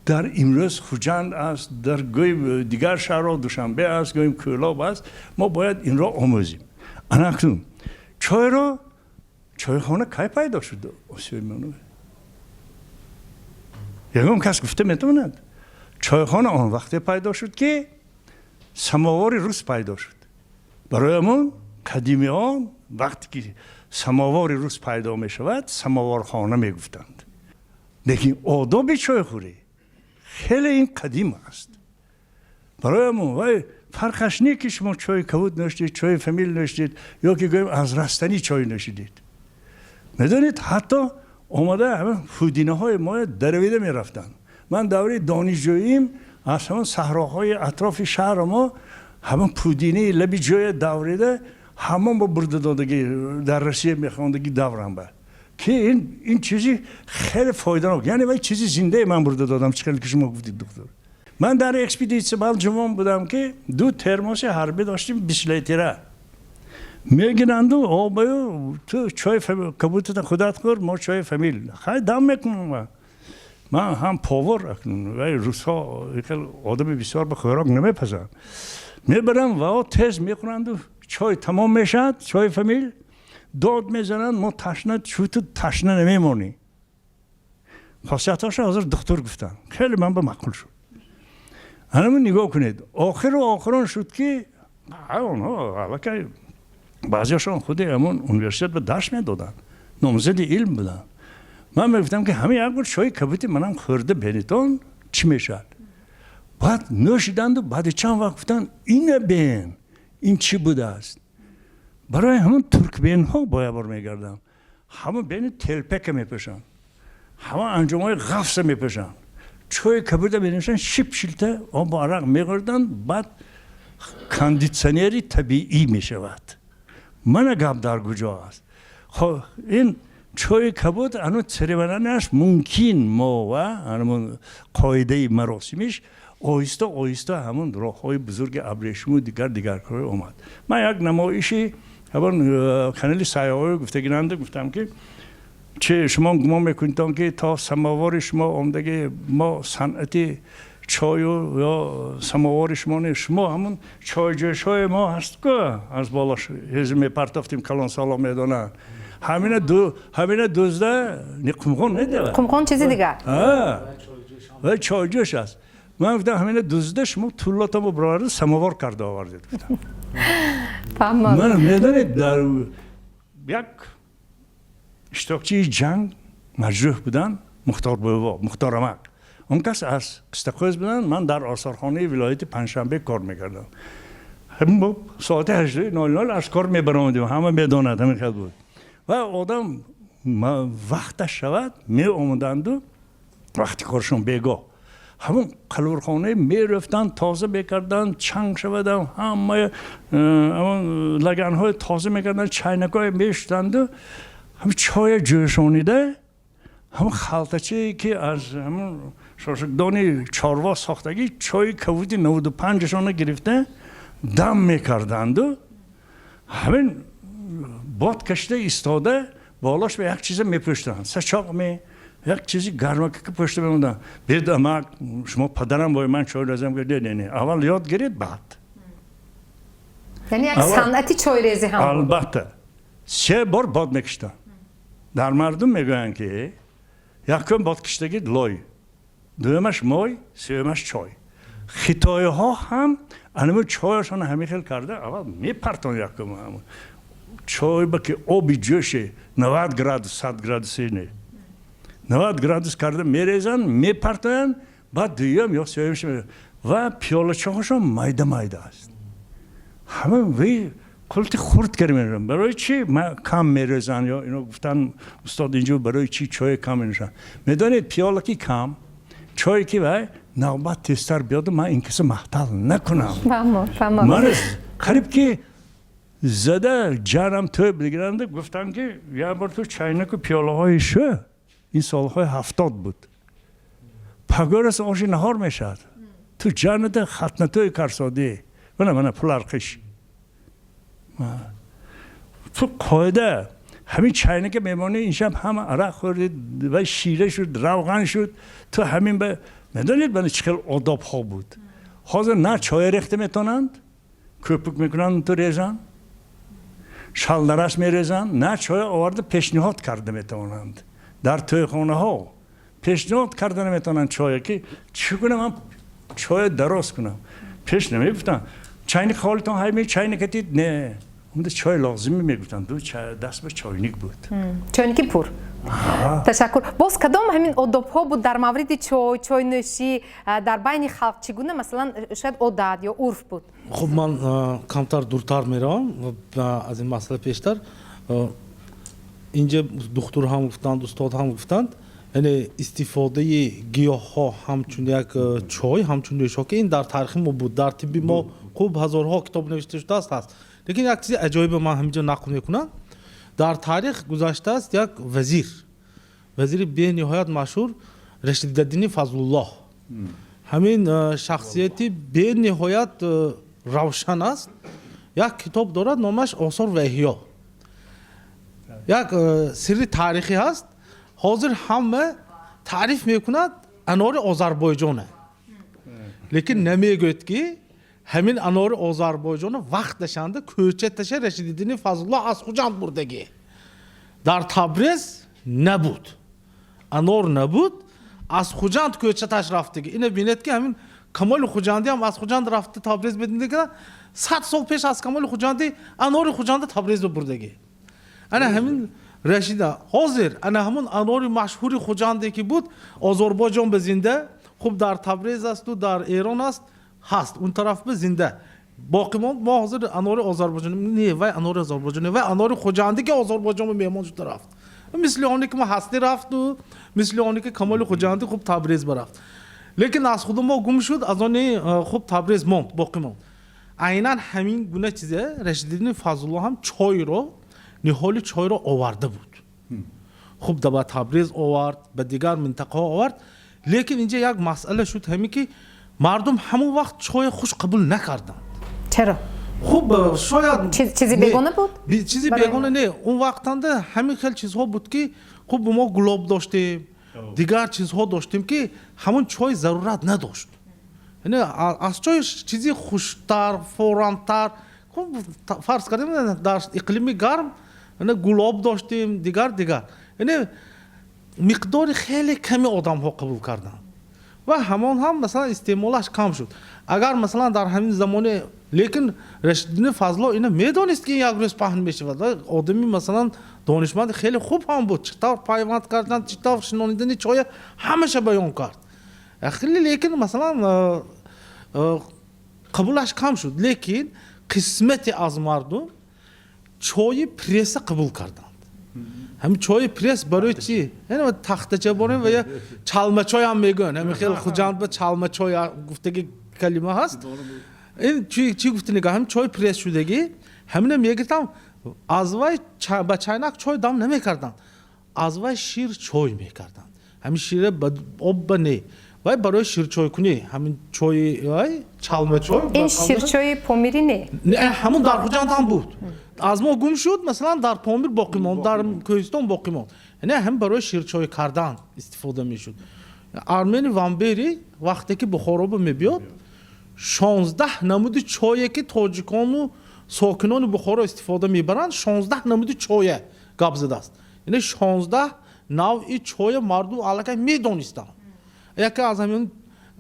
дар имрӯз Хуҷанд аст, дар гӯи дигар шаҳрҳо, Душанбе аст, гӯем Кӯлоб аст. Мо бояд инро омӯзем. Ана акнун чойро, чойхона кай пайдо шуд Осиёи Миёна? Ягон кас гуфта метавонад? Чойхона он вақте пайдо шуд, ки самовари рус пайдо шуд. Барои ҳамон қадимиҳо вақте ки самовари рус пайдо мешавад, самовархона мегуфтанд. Лекин одоби чойхӯрӣ хеле ин қадим аст. Барои ҳамон вай фарқаш не, ки шумо чойи кабуд нӯшидед, чойи фамил нӯшидед ё ки гӯем аз растанӣ чой нӯшидед. Медонед, ҳатто омада ҳамин пудинаҳои мо даравида мерафтанд. Ман давраи донишҷӯиим аз ҳамон саҳроҳои атрофи шаҳри мо Ҳамон пудинаи лаби ҷоя даврида, ҳамон ба бурда додагӣ, дар Россия мехондагӣ даврам ба ки ин чизи хеле фоиданок, яъне вай чизи зиндае ман бурда додам. Чӣ хеле ки шумо гуфтед, духтур, ман дар экспедитсия бал ҷавон будам, ки ду термоси ҳарбӣ доштем, 20 литра мегиранду обаю ту чой кабутата худат хӯр, мо чои фамил хай дам мекунам. Ман ҳам повар, вай русҳо хел одами бисёр ба хӯрок намепазанд, мебарам ва тез мехӯранду чой тамом мешавад, чои фамил дод мезананд, мо ташна чӯту ташна намемонӣ. Хосиятҳоша ҳозир духтур гуфтанд, хеле ман ба маъқул шуд. Ҳанамун нигоҳ кунед, охиру охирон шуд, ки онҳо аллакай баъзеашон худи ҳамон университет ба дарс медоданд, номзади илм буданд. Ман мегуфтам, ки ҳама як бор чои кабути манам хӯрда бенитон, чӣ мешавад. Баъд нӯшиданду баъди чанд вақт гуфтанд: «Ина бен, ин чӣ будааст?» Барои ҳамон туркменҳо бо як бор мегардам, ҳамон бени телпека мепӯшанд, ҳама анҷомҳои ғафса мепӯшанд, чои кабута менӯшанд, шип шилта обу арақ мехӯрданд, баъд кондитсионери табиӣ мешавад. Мана гап дар куҷо аст. Хоб, ин чои кабуд ану церемонияш мумкин мо ва ҳамон қоидаи маросимиш оҳиста оҳиста ҳамон роҳҳои бузурги абрешиму дигар дигаркорӣ омад. Ман як намоиши ҳамон канали сайёҳӣ гуфтагинанда гуфтам, ки чи шумо гумон мекунедон, ки то самовари шумо омдаги мо санъати чою ё самовари шумо не, шумо ҳамон чойҷӯшҳои мо ҳаст ку, аз боло ҳезу мепартофтем, калонсоло медонанд, ҳамина дузда не, қумғон недева. Қумғон чизи дигар. Ва чойҷӯш аст. Ман гуфтам, ҳамина дузда шумо туллотамо бироварда, самовар карда овардед, гуфтам. Фаҳмам. Ман медонед, дар як иштирокчии ҷанг маҷрӯҳ буданд, Мухтор бӯво, Мухторамак, он кас аз Қистақӯз буданд. Ман дар осорхонаи вилояти Панҷшанбе кор мекардам. Соати 8:00 аз кор мебаромадем, ҳама медонад, ҳамин хел буд. Ва одам вақташ шавад меомаданду, вақти коршон бегоҳ, ҳамон қалурхона мерафтанд, тоза мекарданд, чанг шавадам, ҳама ҳамон лаганҳои тоза мекарданд, чайнакҳое мешустанду ҳамин чоя ҷӯшонида, ҳамон халтачае, ки аз ҳамон шошикдони чорво сохтагӣ, чои кавуди 95-ашона гирифта дам мекарданду, ҳамин бод кашида истода, болош ба як чиза мепӯштанд, сачоқ ме, як чизи гармака ки пушта мемонданд. Бед амак, шумо падарам бой ман чой резам. Не, не, не, аввал ёд гиред, баъд. Яъне як санъати чойрезӣ ҳам. Албатта, се бор бод мекиштанд. Дар мардум мегӯянд, ки якум бод киштагӣ лой, дуюмаш мой, сеюмаш чой. Хитоиҳо ҳам анаму чойашон ҳамин хел карда, аввал мепартон якум чой ба, ки оби ҷӯши 90 градус, 100 градуси не, 90 градус карда мерезанд, мепартоянд, баъд дуюм ё сеюмш. Ва пиёлачаҳошон майда майда аст, ҳама вей қулти хурд карда мерезанд. Барои чӣ кам мерезанд? Ё ино гуфтан, устод, инҷо барои чӣ чое кам менӯшанд? Медонед, пиёла ки кам, чое ки вай навбат тезтар биёду, ман ин каса маҳтал накунам. Ман қариб ки зада ҷанам тӯб бигиранда, гуфтам, ки як бор ту чайнаку пиёлаҳои шӯ, ин солҳои 70 буд, пагорас оши наҳор мешавад, ту ҷаната хатнатӯи карсодӣ, мана мана пуларқиш ту қоида ҳамин чайнака мемонӣ, ин шаб ҳама арақ хӯрдид ва шира шуд, равған шуд, ту ҳамин ба медонед, мана чӣ хел одобҳо буд. Ҳозир на чоя рехта метонанд, кӯпук мекунанд, ту резанд, шалдарас мерезанд, на чоя оварда пешниҳод карда метавонанд. Дар тӯйхонаҳо пешниҳод карда наметавонанд чоя, ки чӣ гуна ман чоя дароз кунам. Пеш намегуфтанд: «Чайник холитон ҳайми, чайникатид?» Не, унда чой лозимӣ мегуфтанд, ду даст ба чойник буд. Чойники пур. Ташаккур. Боз кадом ҳамин одобҳо буд дар мавриди чой, чойнӯшӣ дар байни халқ? Чӣ гуна, масалан, шояд одат ё урф буд? Хуб, ман камтар дуртар меравам аз ин масъала. Пештар инҷа духтур ҳам гуфтанд, устод ҳам гуфтанд. Яъне истифодаи гиёҳҳо ҳамчун як чой, ҳамчун нӯшока, ин дар таърихи мо буд, дар тибби мо хуб ҳазорҳо китоб навишта шудааст, ҳаст. Лекин як чизи аҷоибе ман ҳаминҷо нақл мекунам. Дар таърих гузаштааст як вазир, вазири бениҳоят машҳур, Рашидаддини Фазлуллоҳ. Ҳамин шахсияти бениҳоят равшан аст. Як китоб дорад, номаш «Осор ва эҳё». Як сирри таърихӣ ҳаст. Ҳозир ҳама таъриф мекунад анори Озарбойҷона, лекин намегӯяд, ки ҳамин анори Озарбойҷона вақташанда кӯчаташа Рашидиддини Фазлуллоҳ аз Хуҷанд бурдагӣ. Дар Табрез набуд, анор набуд, аз Хуҷанд кӯчаташ рафтагӣ. Ина бинед, ки ҳамин Камоли Хуҷандӣ ҳам аз Хуҷанд рафта Табрез бедига. 100 сол пеш аз Камоли Хуҷандӣ анори Хуҷанда Табрез бурдагӣ. Ана ҳамин Рашида ҳозир ана ҳамун анори машҳури Хуҷанде, ки буд, Озарбойҷон ба зинда, хуб, дар Табрез асту дар Эрон аст, ҳаст, он тараф ба зинда боқӣ монд. Мо ҳозир анори Озарбойҷон не, вай анори Озарбойҷон, вай анори Хуҷандӣ, ки Озарбойҷон ба меҳмон шуда рафт, мисли оне ки мо ҳастӣ рафту мисли оне ки Камоли Хуҷандӣ, хуб, Табрез барафт, лекин аз худу мо гум шуд, аз оне, хуб, Табрез монд, боқӣ монд. Айнан ҳамин гуна чизе Рашидиддини Фазлулло ҳам чойро, ниҳоли чойро оварда буд. Хуб, ба Табрез овард, ба дигар минтақаҳо овард, лекин инҷа як масъала шуд, ҳамин ки мардум ҳамон вақт чоя хуш қабул накарданд. Чаро? Хуб, шояд чизи бегона буд. Чизи бегона не, он вақтанда ҳамин хел чизҳо буд, ки, хуб, мо гулоб доштем, дигар чизҳо доштем, ки ҳамон чой зарурат надошт. Яъне аз чой чизи хуштар, форамтар, хуб, фарз кардем, дар иқлими гарм гулоб доштем, дигар, дигар. Яъне миқдори хеле ками одамҳо қабул карданд ва ҳамон ҳам, масалан, истеъмолаш кам шуд. Агар, масалан, дар ҳамин замоне, лекин Рашиддини Фазло ина медонист, ки ин як рӯз паҳн мешавад. Одами, масалан, донишманди хеле хуб ҳам буд. Чӣ тавр пайванд кардан, чӣ тавр шинонидани чоя, ҳамаша баён кард хеле. Лекин, масалан, қабулаш кам шуд. Лекин қисмате аз мардум чои пресса қабул карданд. Ҳамин чои пресс барои чӣ? Тахтача борем ва я чалмачой ҳам мегӯянд. Ҳамин хел Хуҷанд ба чалмачой гуфтаги калима ҳаст. Ин чӣ гуфта нига, ҳамин чои пресс шудагӣ, ҳамина мегиртам, аз вай ба чайнак чой дам намекарданд, аз вай шир чой мекарданд. Ҳамин шира ба об ба не, вай барои ширчойкунӣ, ҳамин чои вай чалмачой. Ин ширчои помирӣ не? Ҳамун дар Хуҷанд ҳам буд, аз мо гум шуд. Масалан, дар Помир боқӣ монд, дар Кӯҳистон боқӣ монд. Яъне ҳам барои ширчой кардан истифода мешуд. Армени Вамбери вақте ки Бухоро мебиёд, 16 намуди чое, ки тоҷикону сокинони Бухоро истифода мебаранд, 16 намуди чоя гап задааст. Яъне 16 навъи чоя мардум аллакай медонистанд. Яке аз ҳамин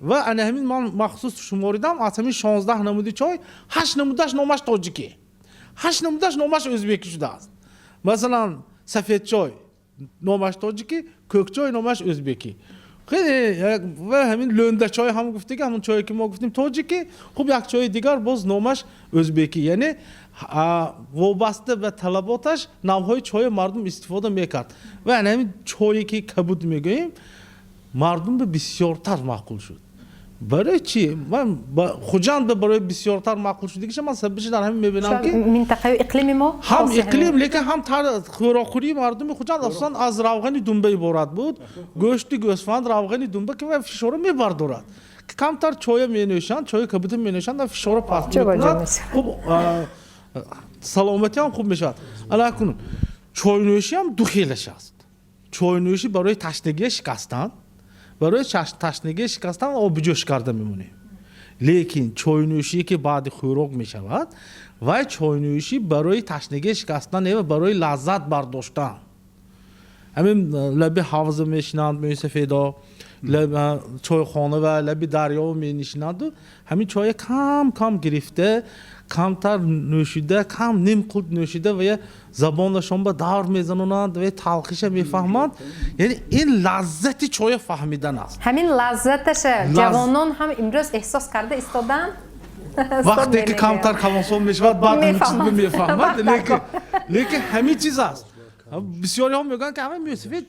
ва ана ҳамин ман махсус шуморидам: аз ҳамин 16 намуди чой ҳашт намудаш номаш тоҷикӣ, ҳашт намудаш номаш ӯзбекӣ шудааст. Масалан, сафедчой номаш тоҷикӣ, кӯкчой номаш ӯзбекӣ. Хеле ва ҳамин лӯндачой ҳам гуфтаги, ҳамон чое, ки мо гуфтем, тоҷикӣ, хуб, як чои дигар боз номаш ӯзбекӣ. Яъне вобаста ба талаботаш навъҳои чоя мардум истифода мекард. Ва ана ҳамин чое, ки кабуд мегӯем, мардум ба бисёртар маъқул шуд. Барои чӣ ман Хуҷанд ба барои бисёртар маъқул шудагиша ман сабабиша дар ҳамин мебинам, ки минтақаи иқлими мо. Ҳам иқлим, лекин ҳам хӯрокхӯрии мардуми Хуҷанд асосан аз равғани думба иборат буд, гӯшти гӯсфанд, равғани думба, ки вай фишоро мебардорад. Камтар чоя менӯшанд, чои кабута менӯшанд, фишоро паст мекунад, хуб, саломатӣ ҳам хуб мешавад. Ана кунун чойнӯшӣ ҳам ду хелаш аст. Чойнӯшӣ барои ташнагия шикастан, барои ташнагия шикастан обиҷӯш карда мемонем. Лекин чойнӯшие, ки баъди хӯрок мешавад, вай чойнӯшӣ барои ташнагия шикастан не, барои лаззат бардоштан. Ҳамин лаби ҳавза мешинанд мӯйсафедо, чойхона ва лаби дарё менишинанду ҳамин чоя кам кам гирифта, камтар нӯшида, кам ним қулт нӯшида ва я забонашон ба давр мезанонанд ва талхиша мефаҳманд. Яъне ин лаззати чоя фаҳмидан аст. Ҳамин лаззаташа ҷавонон ҳам имрӯз эҳсос карда истоданд. Вақте ки камтар калонсол мешавад, баъд ҳамин чиз мефаҳмад. Лекин ҳамин чиз аст. Бисёриҳо мегӯянд, ки ҳама мӯйсафед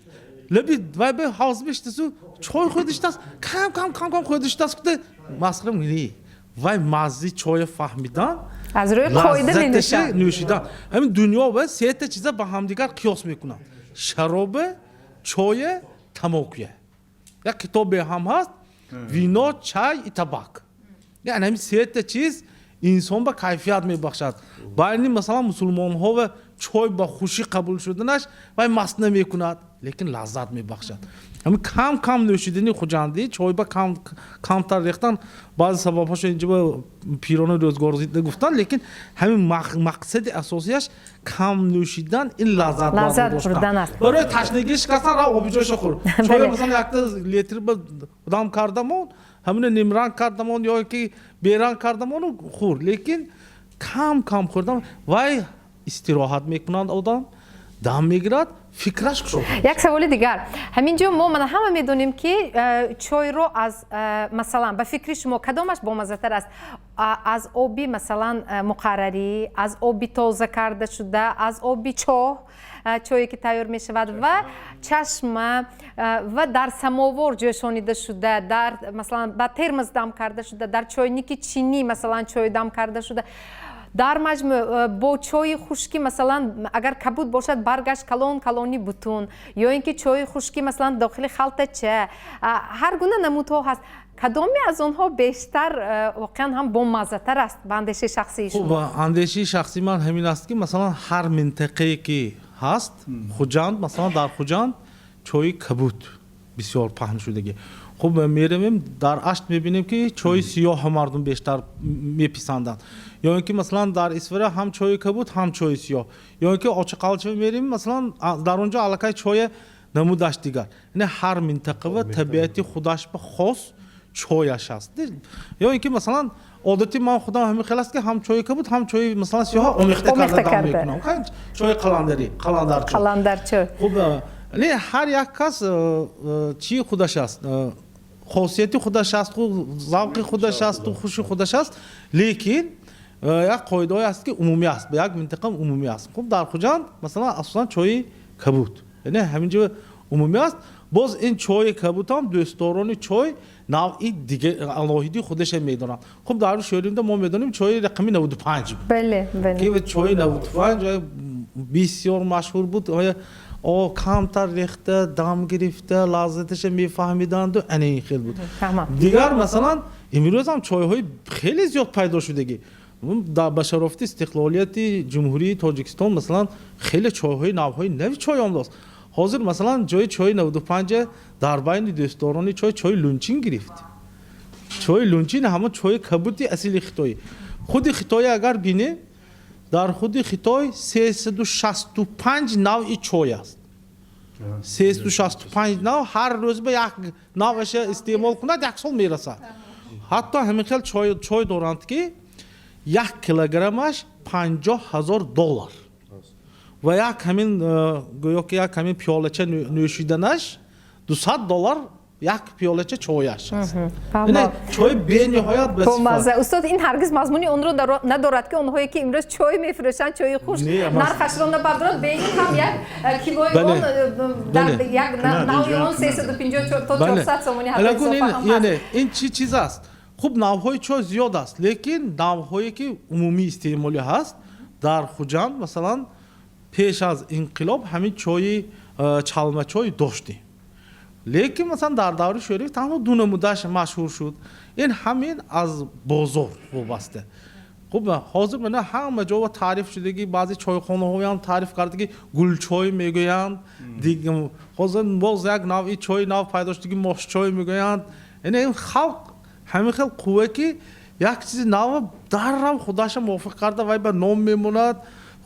Лаби вай ба ҳавз биштасу чой хӯрдиштаст, кам кам кам кам хӯрдиштаст, гуфта масхара не. Вай маззи чоя фаҳмидан, аз рӯи қоида менӯшанд, нӯшидан. Ҳамин дунё ва сета чиза ба ҳамдигар қиёс мекунанд: шаробе, чое, тамокуя. Як китобе ҳам ҳаст: «Вино, чай и табак». Яъне ҳамин сета чиз инсон ба кайфият мебахшад. Байни масалан мусулмонҳо ва чой ба хушӣ қабул шуданаш, вай маст намекунад, лекин лаззат мебахшад. Ҳамин кам кам нӯшидани хуҷандӣ чой ба кам камтар рехтан, баъзе сабабҳошо инҷо ба пирони рӯзгор зида гуфтан, лекин ҳамин мақсади асосияш кам нӯшидан, ин лаззат лаззат бурдан аст. Барои ташнагӣ шикастан ра обиҷоша хӯр. Чой масалан якта литр ба дам кардамон, ҳамина нимранг кардамон ё ки беранг кардамону хӯр, лекин кам кам хӯрдан вай истироҳат мекунад, одам дам мегирад, фикраш кушод. Як саволи дигар ҳамин ҷо: мо мана ҳама медонем, ки чойро аз масалан, ба фикри шумо, кадомаш бомаззатар аст: аз оби масалан муқаррарӣ, аз оби тоза карда шуда, аз оби чоҳ чое ки тайёр мешавад ва чашма ва дар самовор ҷӯшонида шуда, дар масалан ба термос дам карда шуда, дар чойники чинӣ масалан чой дам карда шуда, дар маҷмӯъ бо чойи хушки, масалан агар кабуд бошад, баргаш калон калони бутун, ё ин ки чойи хушки масалан дохили халтача, ҳар гуна намудҳо ҳаст, кадоме аз онҳо бештар воқеан ҳам бомаззатар аст ба андешаи шахсии шумо? Хуб, андешаи шахсии ман ҳамин аст, ки масалан ҳар минтақае ки ҳаст, Хуҷанд масалан, дар Хуҷанд чойи кабуд бисёр паҳн шудагӣ. Хуб, меравем дар Ашт, мебинем, ки чойи сиёҳ мардум бештар меписанданд, ё ин ки масалан дар Исфара ҳам чойи кабуд, ҳам чойи сиёҳ, ё ин ки Очиқалча мерем, масалан дар он ҷо аллакай чоя намудаш дигар. Яъне ҳар минтақа ва табиати худаш ба хос чояш аст. Ё ин ки масалан одати ман худам ҳамин хел аст, ки ҳам чойи кабуд, ҳам чойи масалан сиёҳ омехта карда дам мекунам, чойи қаландарӣ, қаландарчой. Қаландарчой. Хуб, ҳар як кас чии худаш аст, хосияти худаш аст, завқи худаш асту хуши худаш аст, лекин як қоидаҳое аст, ки умумӣ аст, ба як минтақа умумӣ аст. Хуб, дар Хуҷанд масалан асосан чойи кабуд, яъне ҳамин ҷо умумӣ аст. Боз ин чойи кабудам дӯстдорони чой навъи дига алоҳиди худаша медонанд. Хуб, дар шӯримда мо медонем, чойи рақами 95 буд, ки чойи 95 бисёр машҳур буд. О камтар рехта дам гирифта, лаззаташа мефаҳмиданду ана ин хел буд. Дигар масалан имрӯзам чойҳои хеле зиёд пайдо шудагӣ. Ба шарофати истиқлолияти Ҷумҳурии Тоҷикистон масалан хеле чойҳои навҳои нави чой омадааст. Ҳозир масалан ҷои чойи 95 дар байни дӯстдорони чой чойи лунчин гирифт. Чойи лунчин ҳамон чойи кабуди асили хитоӣ. Худи Хитои агар бинем, дар худи Хитой 365 навъи чой аст, 365 нав. Ҳар рӯз ба як навъаша истеъмол кунад, як сол мерасад. Ҳатто ҳамин хел чой доранд, ки 1 килограммаш 50 000 доллар ва як ҳамин гӯё ки як ҳамин пиёлача нӯшиданаш 200 доллар, як пиёлача чояш аст. Чой бениҳоят. Бомазза. Устод, ин ҳаргиз мазмуни онро надорад, ки онҳое ки имрӯз чой мефурӯшанд, чои хушк нархашро набардорад. Бе ин ҳам як килои он дар як навъи он 350 то 400 сомонӣ. Яъне ин чӣ чиз аст? Хуб, навъҳои чой зиёд аст, лекин навъҳое ки умумӣ истеъмолӣ ҳаст дар Хуҷанд, масалан пеш аз инқилоб ҳамин чойи чалмачой доштем, лекин масалан дар даври шӯравӣ танҳо ду намудаш машҳур шуд. Ин ҳамин аз бозор вобаста. Хуб, ҳозир мана ҳама ҷо таъриф шудагӣ, баъзе чойхонаҳоям таъриф кардаги, гулчой мегӯянд. Ҳозир боз як навъи чойи нав пайдо шудаги, мошчой мегӯянд. Яъне халқ ҳамин хел қувва, ки як чизи нав даррав худаша мувофиқ карда, вай ба ном мемонад.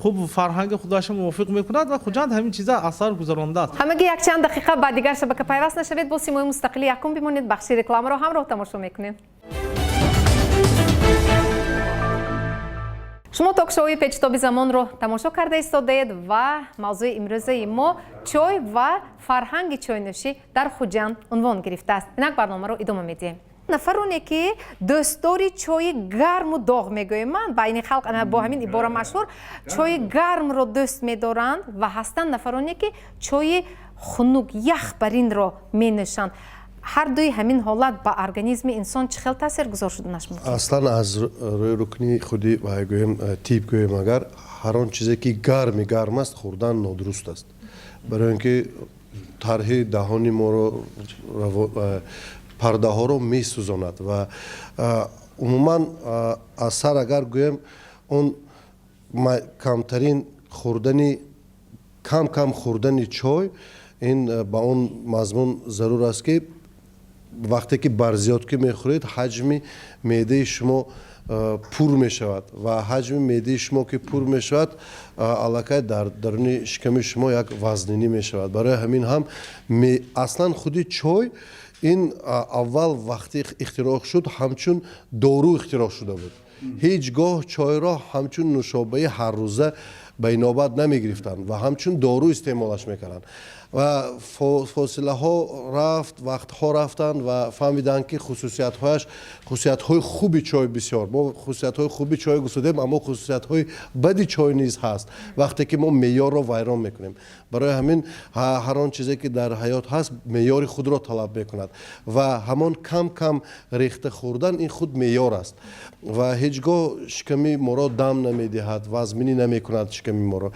Хуб, фарҳанги худаша мувофиқ мекунад ва Хуҷанд ҳамин чиза асар гузарондааст. Ҳамагӣ якчанд дақиқа ба дигар шабака пайваст нашавед, бо Симои мустақили якум бимонед. Бахши рекламаро ҳамроҳ тамошо мекунем. Шумо ток-шоуи Печитоби замонро тамошо карда истодаед ва мавзӯи имрӯзаи мо чой ва фарҳанги чойнӯшӣ дар Хуҷанд унвон гирифтааст. Инак барномаро идома медиҳем. Нафароне, ки дӯстдори чои гарму доғ мегӯем, ман байни халқ бо ҳамин ибора машҳур, чои гармро дӯст медоранд, ва ҳастанд нафароне, ки чои хунук, яхбаринро менӯшанд. Ҳар дуи ҳамин ҳолат ба организми инсон чӣ хел таъсиргузор шуданаш мумкин? Аслан, аз рӯи рукни худи гӯем, тиб гӯем, агар ҳар он чизе ки гарми гарм аст, хӯрдан нодуруст аст, барои он ки тарҳи даҳони моро, пардаҳоро месӯзонад. Ва умуман, аз сар агар гӯем, он камтарин хӯрдани, кам кам хӯрдани чой, ин ба он мазмун зарур аст, ки вақте ки барзиёд ки мехӯред, ҳаҷми меъдаи шумо пур мешавад, ва ҳаҷми меъдаи шумо ки пур мешавад, аллакай дар даруни шиками шумо як вазнинӣ мешавад. Барои ҳамин ҳам аслан худи чой ин аввал вақте ихтироъ шуд, ҳамчун дору ихтироъ шуда буд. Ҳеҷ гоҳ чойро ҳамчун нӯшобаи ҳаррӯза ба инобат намегирифтанд ва ҳамчун дору истеъмолаш мекарданд. Ва фосилаҳо рафт, вақтҳо рафтанд ва фаҳмиданд, ки хусусиятҳояш, хусусиятҳои хуби чой бисёр. Мо хусусиятҳои хуби чой гуфтудем, аммо хусусиятҳои бади чой низ ҳаст, вақте ки мо меъёрро вайрон мекунем. Барои ҳамин ҳар он чизе ки дар ҳаёт ҳаст, меъёри худро талаб мекунад, ва ҳамон кам кам рехта хӯрдан, ин худ меъёр аст ва ҳеҷ гоҳ шиками моро дам намедиҳад, вазминӣ намекунад шиками моро.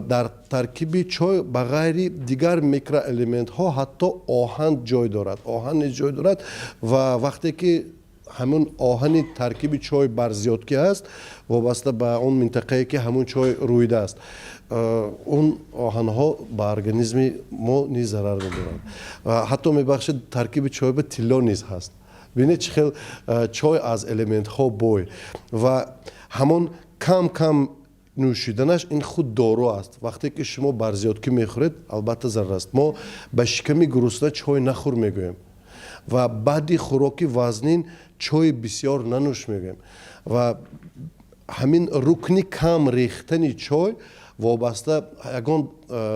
Дар таркиби чой ба ғайри дигар микроэлементҳо ҳатто оҳан ҷой дорад, оҳан низ ҷой дорад. Ва вақте ки ҳамун оҳани таркиби чой барзиёдкӣ аст, вобаста ба он минтақае ки ҳамун чой рӯидааст, он оҳанҳо ба организми мо низ зарар медоранд. Ҳатто, мебахшед, таркиби чой ба тилло низ ҳаст. Бинед, чӣ хел чой аз элементҳо бой, ва ҳамон кам кам нӯшиданаш, ин худ дору аст. Вақте ки шумо барзиёдкӣ мехӯред, албатта зарар аст. Мо ба шиками гурусна чой нахӯр мегӯем ва баъди хӯроки вазнин чойи бисёр нанӯш мегӯем. Ва ҳамин рукни кам рехтани чой вобаста ягон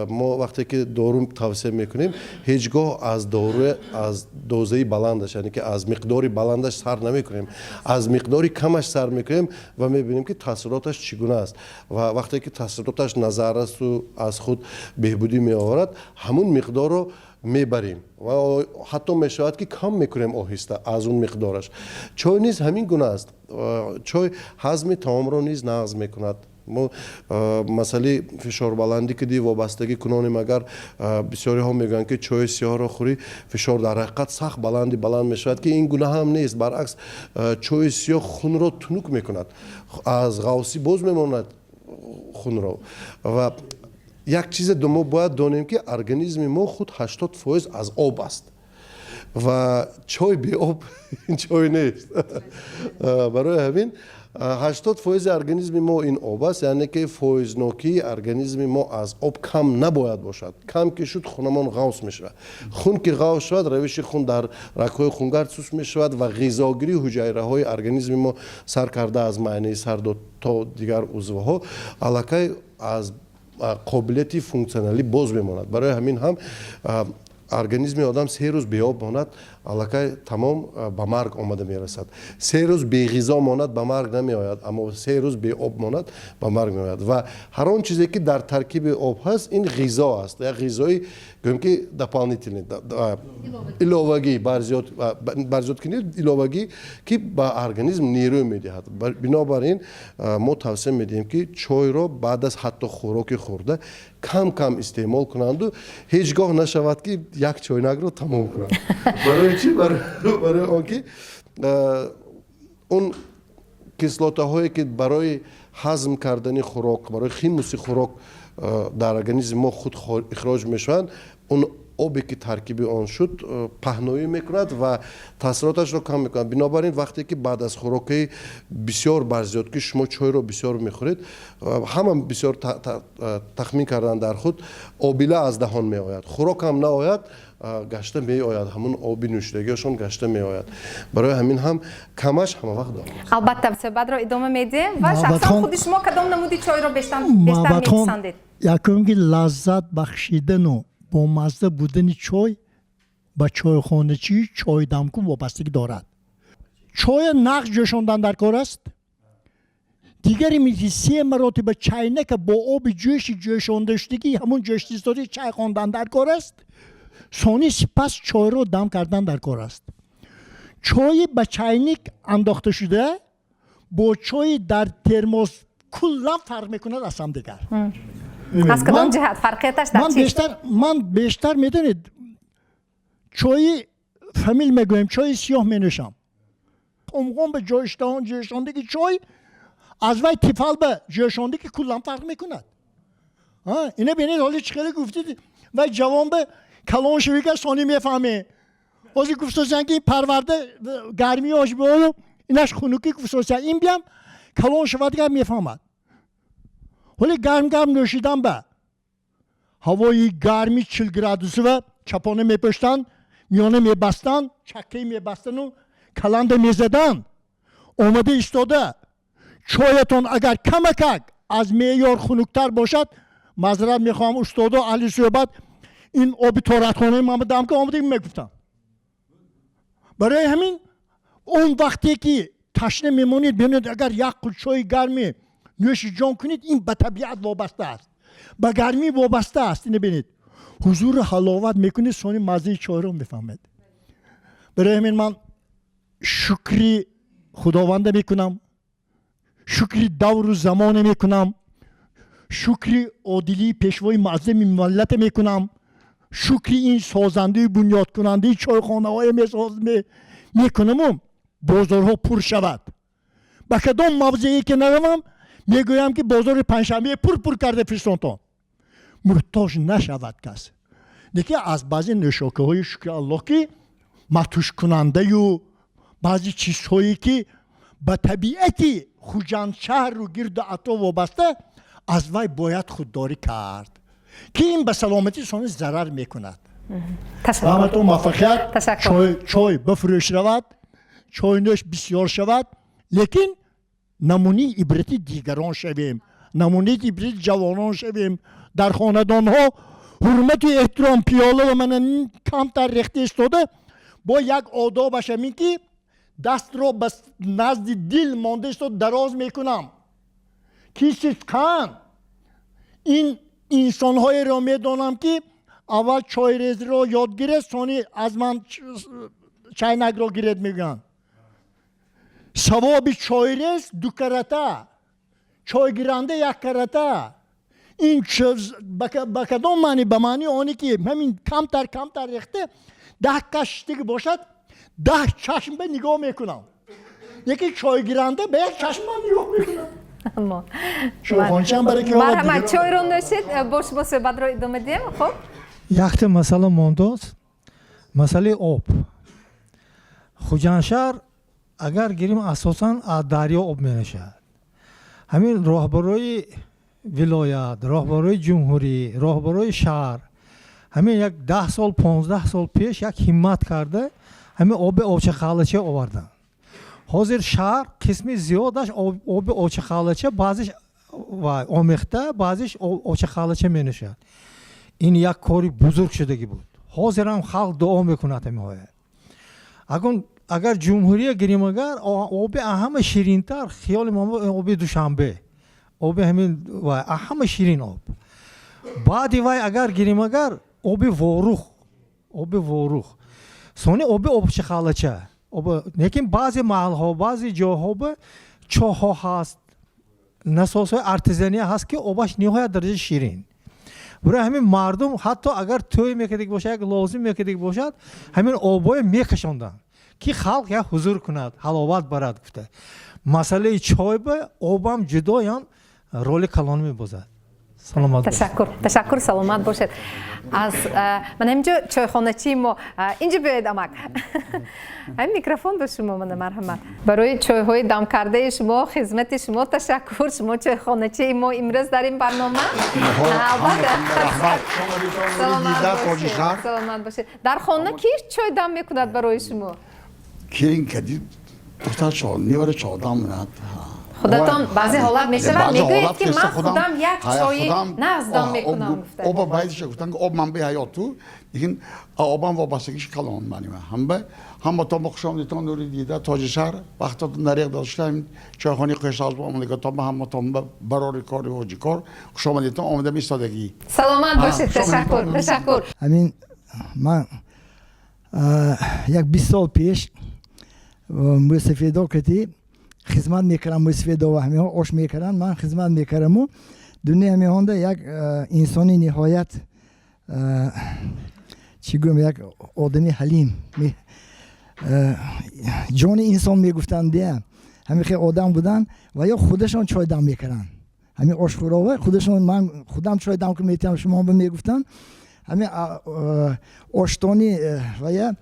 мо вақте ки дору тавсия мекунем, ҳеҷ гоҳ аз дору аз дозаи баландаш, яъне ки аз миқдори баландаш сар намекунем, аз миқдори камаш сар мекунем ва мебинем, ки таъсироташ чӣ гуна аст. Ва вақте ки таъсироташ назаррасу аз худ беҳбудӣ меоварад, ҳамун миқдорро мебарем ва ҳатто мешавад, ки кам мекунем оҳиста аз он миқдораш. Чой низ ҳамин гуна аст. Чой ҳазми таомро низ нағз мекунад. Мо масъалаи фишорбаландӣ ки ди вобастагӣ кунонем, агар бисёриҳо мегӯянд, ки чои сиёҳро хӯрӣ, фишор дар ҳақиқат сахт баланди баланд мешавад, ки ин гуна ҳам нест. Баръакс, чои сиёҳ хунро тунук мекунад, аз ғавсӣ боз мемонад хунро. Ва як чизе мо бояд донем, ки организми мо худ 80% аз об аст ва чой беоб чой нест. Барои ҳамин 80%-и организми мо ин об аст, яъне ки фоизнокии организми мо аз об кам набояд бошад. Кам ки шуд, хунамон ғавс мешавад. Хун ки ғавс шавад, равиши хун дар рагҳои хунгард суст мешавад ва ғизогирии ҳуҷайраҳои организми мо, сар карда аз майнаи сар то дигар узвҳо, аллакай аз қобилияти функсионалӣ боз мемонад. Барои ҳамин ҳам организми одам 3 рӯз беоб монад, аллакай тамом, ба марг омада мерасад. 3 рӯз беғизо монад, ба марг намеояд, аммо 3 рӯз беоб монад, ба марг меояд. Ва ҳар он чизе ки дар таркиби об ҳаст, ин ғизо аст, як ғизои, гӯем ки, дополнительный, иловагӣ, барзиёд кунӣ, иловагӣ, ки ба организм нерӯ медиҳад. Бинобар ин мо тавсия медиҳем, ки чойро баъд аз ҳатто хӯроки хӯрда кам кам истеъмол кунанду ҳеҷ гоҳ нашавад, ки як чойнакро тамом кунанд. Барои чӣ? Барои он ки он кислотаҳое ки барои ҳазм кардани хӯрок, барои химуси хӯрок дар организми мо худ ихроҷ мешаванд, он обе ки таркиби он шуд, паҳноӣ мекунад ва таъсироташро кам мекунад. Бинобар ин, вақте ки баъд аз хӯрокаи бисёр барзиёд ки шумо чойро бисёр мехӯред, ҳама бисёр тахмин карданд, дар худ обила аз даҳон меояд, хӯрок ҳам наояд, гашта меояд, ҳамун оби нӯшидагиашон гашта меояд. Барои ҳамин ҳам камаш ҳама вақт дорад. Албатта, суҳбатро идома медиҳем. Ва шахсан худи шумо кадом намуди чойро бештар меписандед? Якум ки, лаззат бахшидану бомазза будани чой. Ба чойхоначии чойдамкун вобастагӣ дорад. Чоя нағз ҷӯшондан дар кор аст. Дигаре мисли се маротиба чайнака бо оби ҷӯши ҷӯшондашудагӣ, ҳамун ҷӯшистоди чай хондан дар кор аст. Сони сипас чойро дам кардан дар кор аст. Чои ба чайник андохта шуда бо чои дар термос куллан фарқ мекунад аз ҳамдигар. Аз кадом ҷиҳат фарқияташ дар чист? Ман бештар, медонед, чои фамил мегӯем, чои сиёҳ менӯшам. Қумғон ба ҷӯшондаги чой аз вай Тефал ба ҷӯшондаги куллан фарқ мекунад. Ина бинед, ҳоли чӣ хеле гуфтид, вай ҷавон ба калон шавига, сони мефаҳме. Ҳозир гуфтосиян, ки парварда гармиёш бо инаш хунукӣ гуфтосиян, ин биям калон шавад, дигар мефаҳмад. Ҳоли гарм гарм нӯшидан ба ҳавои гарми 40 градусива чапона мепӯштанд, миёна мебастанд, чаккаи мебастану каланда мезаданд. Омада истода чоятон агар камакак аз меъёр хунуктар бошад, маъзарат мехоҳам, устодо, аҳли суҳбат, ин оби торатхонаи ман дам ки омада мегуфтам. Барои ҳамин он вақте ки ташна мемонед, бинед, агар як қул чои гарми нӯши ҷон кунед, ин ба табиат вобаста аст, ба гармӣ вобаста аст. Ина бинед, ҳузуру ҳаловат мекунед, сони маззаи чойро мефаҳмед. Барои ҳамин ман шукри Худованда мекунам, шукри давру замоне мекунам, шукри одилии пешвои муаззами миллате мекунам, шукри ин созандаи бунёдкунандаи чойхонаҳое мекунаму бозорҳо пур шавад. Ба кадом мавзее ки наравам, мегӯям, ки бозори Панҷшанбе пур пур карда фиристонтон, муҳтоҷ нашавад кас. Лекин аз баъзе нӯшокиҳои, шукри Аллоҳ, ки матушкунандаю баъзе чизҳое, ки ба табиати Хуҷандшаҳру гирду атроф вобаста, аз вай бояд худдорӣ кард, ки ин ба саломатии сони зарар мекунад. Ҳаматон муваффақият, чой ба фурӯш равад, чойнӯш бисёр шавад, лекин намунаи ибрати дигарон шавем, намунаи ибрати ҷавонон шавем. Дар хонадонҳо ҳурмату эҳтиром, пиёла ва мана камтар рехта истода, бо як одобаш ҳамин, ки дастро ба назди дил монда истода дароз мекунам, ки сидқан ин инсонҳоеро медонам, ки аввал чойрезиро ёд гиред, сони аз ман чайнакро гиред, мегӯянд. Савоби чойрез ду карата, чойгиранда як карата. Ин ба кадом маъни? Ба маънии оне, ки ҳамин камтар камтар рехта, 10 кас шиштагӣ бошад, 10 чашм ба нигоҳ мекунам, лекин чойгиранда ба як чашмам нигоҳ мекунам. Марҳамат, чойро нӯшед, бо шумо суҳбатро идома диҳем. Хуб. Якта масъала мондост, масъалаи об. Хуҷандшаҳр агар гирим, асосан аз дарё об менӯшад. Ҳамин роҳбарои вилоят, роҳбарои ҷумҳурӣ, роҳбарои шаҳр ҳамин як 10 сол, 15 сол пеш як ҳиммат карда, ҳамин оби Овчақалача оварданд. Ҳозир шаҳр қисми зиёдаш оби Овчақалача, баъзеш омехта, баъзеш Овчақалача менӯшад. Ин як кори бузург шудагӣ буд. Ҳозирам халқ дуо мекунад ҳамиҳоя. Акун агар ҷумҳурия гирим, агар оби ҳама ширинтар, хиёли мо, оби Душанбе, оби ҳамин ҳама ширин об. Баъди вай агар гирим, агар оби Ворух, оби Ворух, сони оби Обчахалача. Лекин баъзе маҳалҳо, баъзе ҷойҳо ба чоҳҳо ҳаст, насосҳои артезиания ҳаст, ки обаш ниҳоят дараҷа ширин. Барои ҳамин мардум ҳатто агар тӯй мекардик бошад, як лозим мекардик бошад, ҳамин обое мекашонданд, ки халқ як ҳузур кунад, ҳаловат барад гуфта. Масъалаи чой ба обам ҷудоям роли калон мебозад. Саломат. Ташаккур, ташаккур, саломат бошед. Аз ман ҳаминҷо чойхоначии мо, инҷо биёед, амак, ҳамин микрофон ба шумо. Мана, марҳамат, барои чойҳои дамкардаи шумо, хизмати шумо ташаккур. Шумо чойхоначии мо имрӯз дар ин барнома. Албатта, саломат бошед. Дар хона ки чой дам мекунад барои шумо? Келин кади, духтар, невара чой дам мекунад. Худатон баъзе ҳолат мешавад, мегӯед, ки ман худам як чои нағз дам мекунам гуфта. Оба баъдиша гуфтан, ки об манбаи ҳаёту, лекин обам вобастагиш калон манима. Ҳамба ҳаматон ба хушомадитон, нури дида, тоҷи шаҳр, вақтотон дариқ дошта, чойхонаи Қӯшҳавз омадаготон ба ҳаматон ба барори кори воҷикор хушомадитон, омада истодагӣ. Саломат бошед, ташаккур, ташаккур. Ҳамин ман як 20 сол пеш мӯсафедо кати хизмат мекардам. Мӯсафедо ҳамиҳо ош мекарданд, ман хизмат мекардаму дуни ҳамиҳонда як инсони ниҳоят, чӣ гӯям, як одами ҳалим, ҷони инсон мегуфтанд, бия, ҳамин хел одам буданд ва ё худашон чой дам мекарданд. Ҳамин ошхӯрова худашон, ман худам чой дам метиҳам шумо мегуфтанд. Ҳамин оштони вая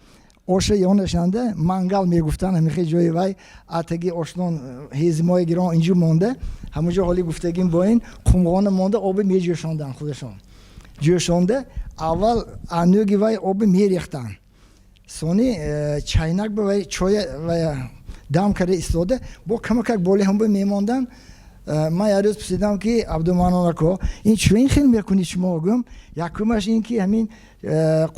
оша ёнашанда мангал мегуфтанд. Ҳамин хел ҷои вай атаги оштон ҳезимои гирон инҷо монда, ҳамонҷо ҳоли гуфтагим бо ин қумғона монда, оби меҷӯшонданд, худашон ҷӯшонда, аввал анӯги вай оби мерехтанд, сони чайнак ба вай чоя вая дам карда истода, бо камакак боли ҳамбо мемонданд. Ман як рӯз пурсидам, ки Абдуманон ако, ин чӯ ин хел мекунед шумо? Гӯм, якумаш ин ки ҳамин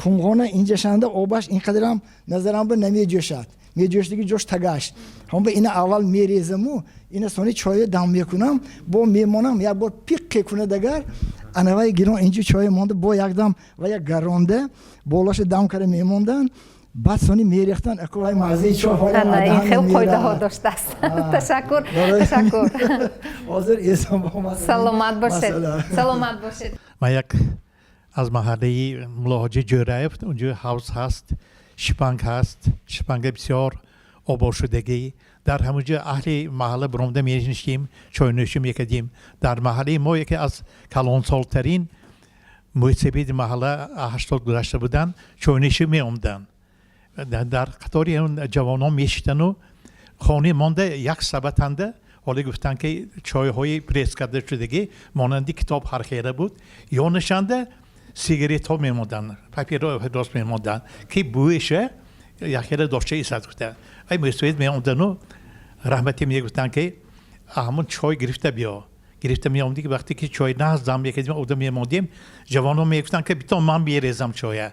қумғона инҷашанда обаш ин қадарам назарам ба намеҷӯшад, меҷӯшдиги ҷош тагаш ҳамба, ина аввал мерезаму ина сони чоя дам мекунам, бо мемонам, як бор пиққе кунад, агар анавай гирон инҷо чоя монда, бо якдам ва як гаронда болоша дам карда мемонданд, баъд сони мерехтанд, ако вай маззаи чой. Ин хел қоидаҳо доштааст. Ташаккур, ташаккур. Ҳозир эсон. Саломат бошед, саломат бошед. Ман як аз маҳаллаи Мулоҳоҷи Ҷӯраев, унҷо ҳавз ҳаст, шипанг ҳаст, шипанга бисёр ободшудагӣ. Дар ҳамонҷо аҳли маҳалла биромада менишистем, чойнӯшӣ мекардем. Дар маҳаллаи мо яке аз калонсолтарин мӯйсафеди маҳалла, 80 гузашта буданд, чойнӯшӣ меомаданд. Дар қатори ҷавонон мешистану хони монда як сабатанда, ҳоле гуфтанд, ки чойҳои пресс карда шудагӣ монанди китоб ҳархела буд, ёнашанда сигаретҳо мемонданд, папирос мемонданд, ки бӯиша якхела дошта исад гуфта. Ай мӯйсафед меомадану раҳматӣ мегуфтанд, ки ҳамон чой гирифта биё. Гирифта меомадӣ, ки вақте ки чой нағз дам мекардем, ода мемондем, ҷавонон мегуфтанд, ки битон ман мерезам чоя.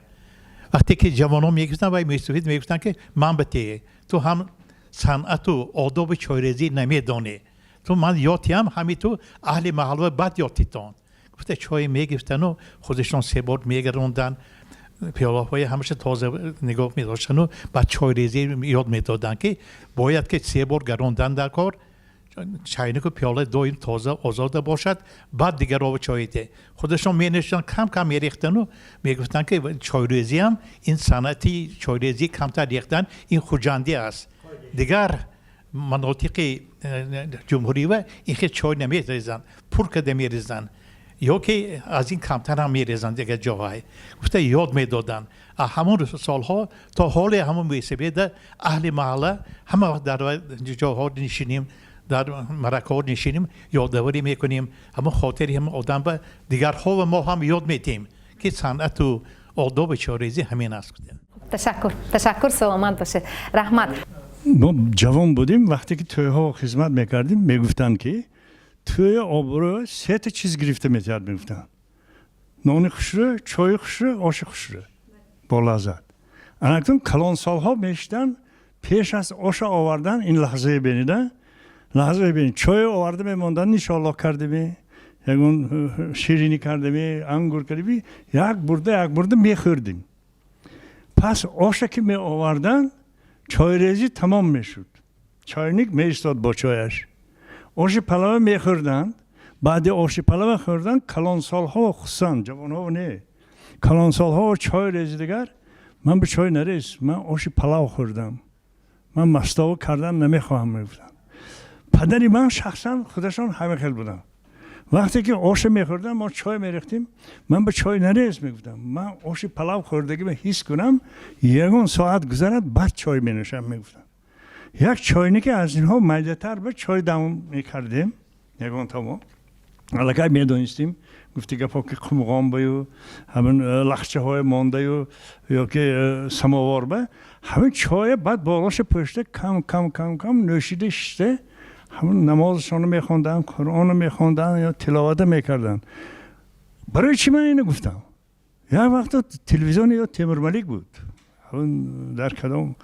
Вақте ки ҷавонон мегуфтанд, вай мӯйсафед мегуфтанд, ки ман бите, ту ҳам санъату одоби чойрезӣ намедонӣ, ту ман ёдтиям, ҳами ту аҳли маҳалла бад ёдтитон гуфта, чой мегирифтану худашон се бор мегаронданд, пиёлаҳои ҳамаша тоза нигоҳ медоштану баъд чойрезӣ ёд медоданд, ки бояд ки се бор гарондан дар кор, чайнику пиёла доим тоза озода бошад, баъд дигарова чойите. Худашон менӯшиданд, кам кам мерехтану мегуфтанд, ки чойрезиам ин санъати чойрезӣ, камтар рехтан, ин хуҷандӣ аст, дигар манотиқи ҷумҳурива ин хел чой намерезанд, пур карда мерезанд ё ки аз ин камтар ҳам мерезанд дигар ҷоҳай гуфта ёд медоданд. Ҳамон солҳо то ҳоле ҳамон мӯйсафеда аҳли маҳалла ҳама вақт дар ҷоҳо нишинем, дар маракаҳо нишинем, ёдоварӣ мекунем, ҳамон хотири ҳамон одам ба дигарҳо ва мо ҳам ёд медиҳем, ки санъату одоби чойрезӣ ҳамин аст. Ташаккур, ташаккур, саломат бошед, раҳмат. Мо ҷавон будем, вақте ки тӯйҳо хизмат мекардем, мегуфтанд, ки тӯи обрӯ сета чиз гирифта метиҳад, мегуфтанд: нони хушрӯ, чои хушрӯ, оши хушрӯ бо лаззат. Анакнун калонсолҳо мешидан, пеш аз оша овардан, ин лаҳзае бенида, лаҳзае бени, чой оварда мемондан, нишоллоҳ кардеми, ягон ширинӣ кардеми, ангур кардеми, як бурда, як бурда мехӯрдем. Пас оша ки меоварданд, чойрезӣ тамом мешуд, чойник меистод бо чояш, оши палава мехӯрданд. Баъди оши палава хӯрдан, калонсолҳо, хусусан ҷавонҳо не, калонсолҳо чой резӣ дигар, ман ба чой нарез, ман оши палав хӯрдам, ман мастова кардан намехоҳам, мегуфтанд. Падари ман шахсан худашон ҳама хел буданд. Вақте ки оша мехӯрдам, мо чой мерехтем, ман ба чой нарез, мегуфтам, ман оши палав хӯрдагима ҳис кунам, ягон соат гузарад, баъд чой менӯшам, мегуфтам. Як чойнике аз инҳо майдатар ба чой дам мекардем, ягон тамо аллакай медонистем, гуфти гапҳо, ки қумғон баю, ҳамин лахчаҳои мондаю ё ки самовар ба ҳамин чоя, баъд болоша пӯшта, кам кам кам кам нӯшида шишта. Ҳамон намозшонро мехонданд, Қуръонро мехонданд ё тиловата мекарданд. Барои чӣ ман инро гуфтам? Як вақто телевизиони ё Темурмалик буд, дар кадом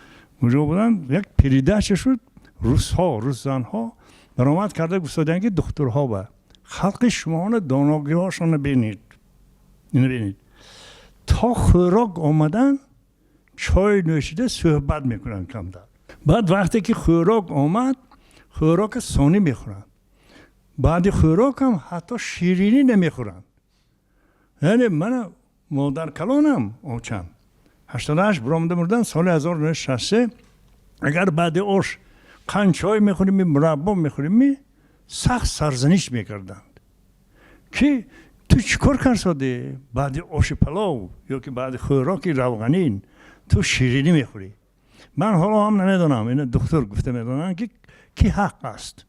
куҷо буданд, як передача шуд, русҳо, русзанҳо баромад карда гуфтоданд, ки духтурҳо ба халқи шумоона доногиҳошонро бинед, ино бинед, то хӯрок омадан чой нӯшида суҳбат мекунанд камтар, баъд вақте ки хӯрок омад, хӯрока сонӣ мехӯранд, баъди хӯрокам ҳатто ширинӣ намехӯранд. Яъне мана модаркалонам, очам, 88 биромада мурдан, соли 1963. Агар баъди ош қанд чой мехӯрем, мураббо мехӯрем, сахт сарзаниш мекарданд, ки ту чӣ кор карсодӣ, баъди оши палов ё ки баъди хӯроки равғанин ту ширинӣ мехӯрӣ? Ман ҳоло ҳам намедонам, ина духтур гуфта медонанд, ки ки ҳақ аст,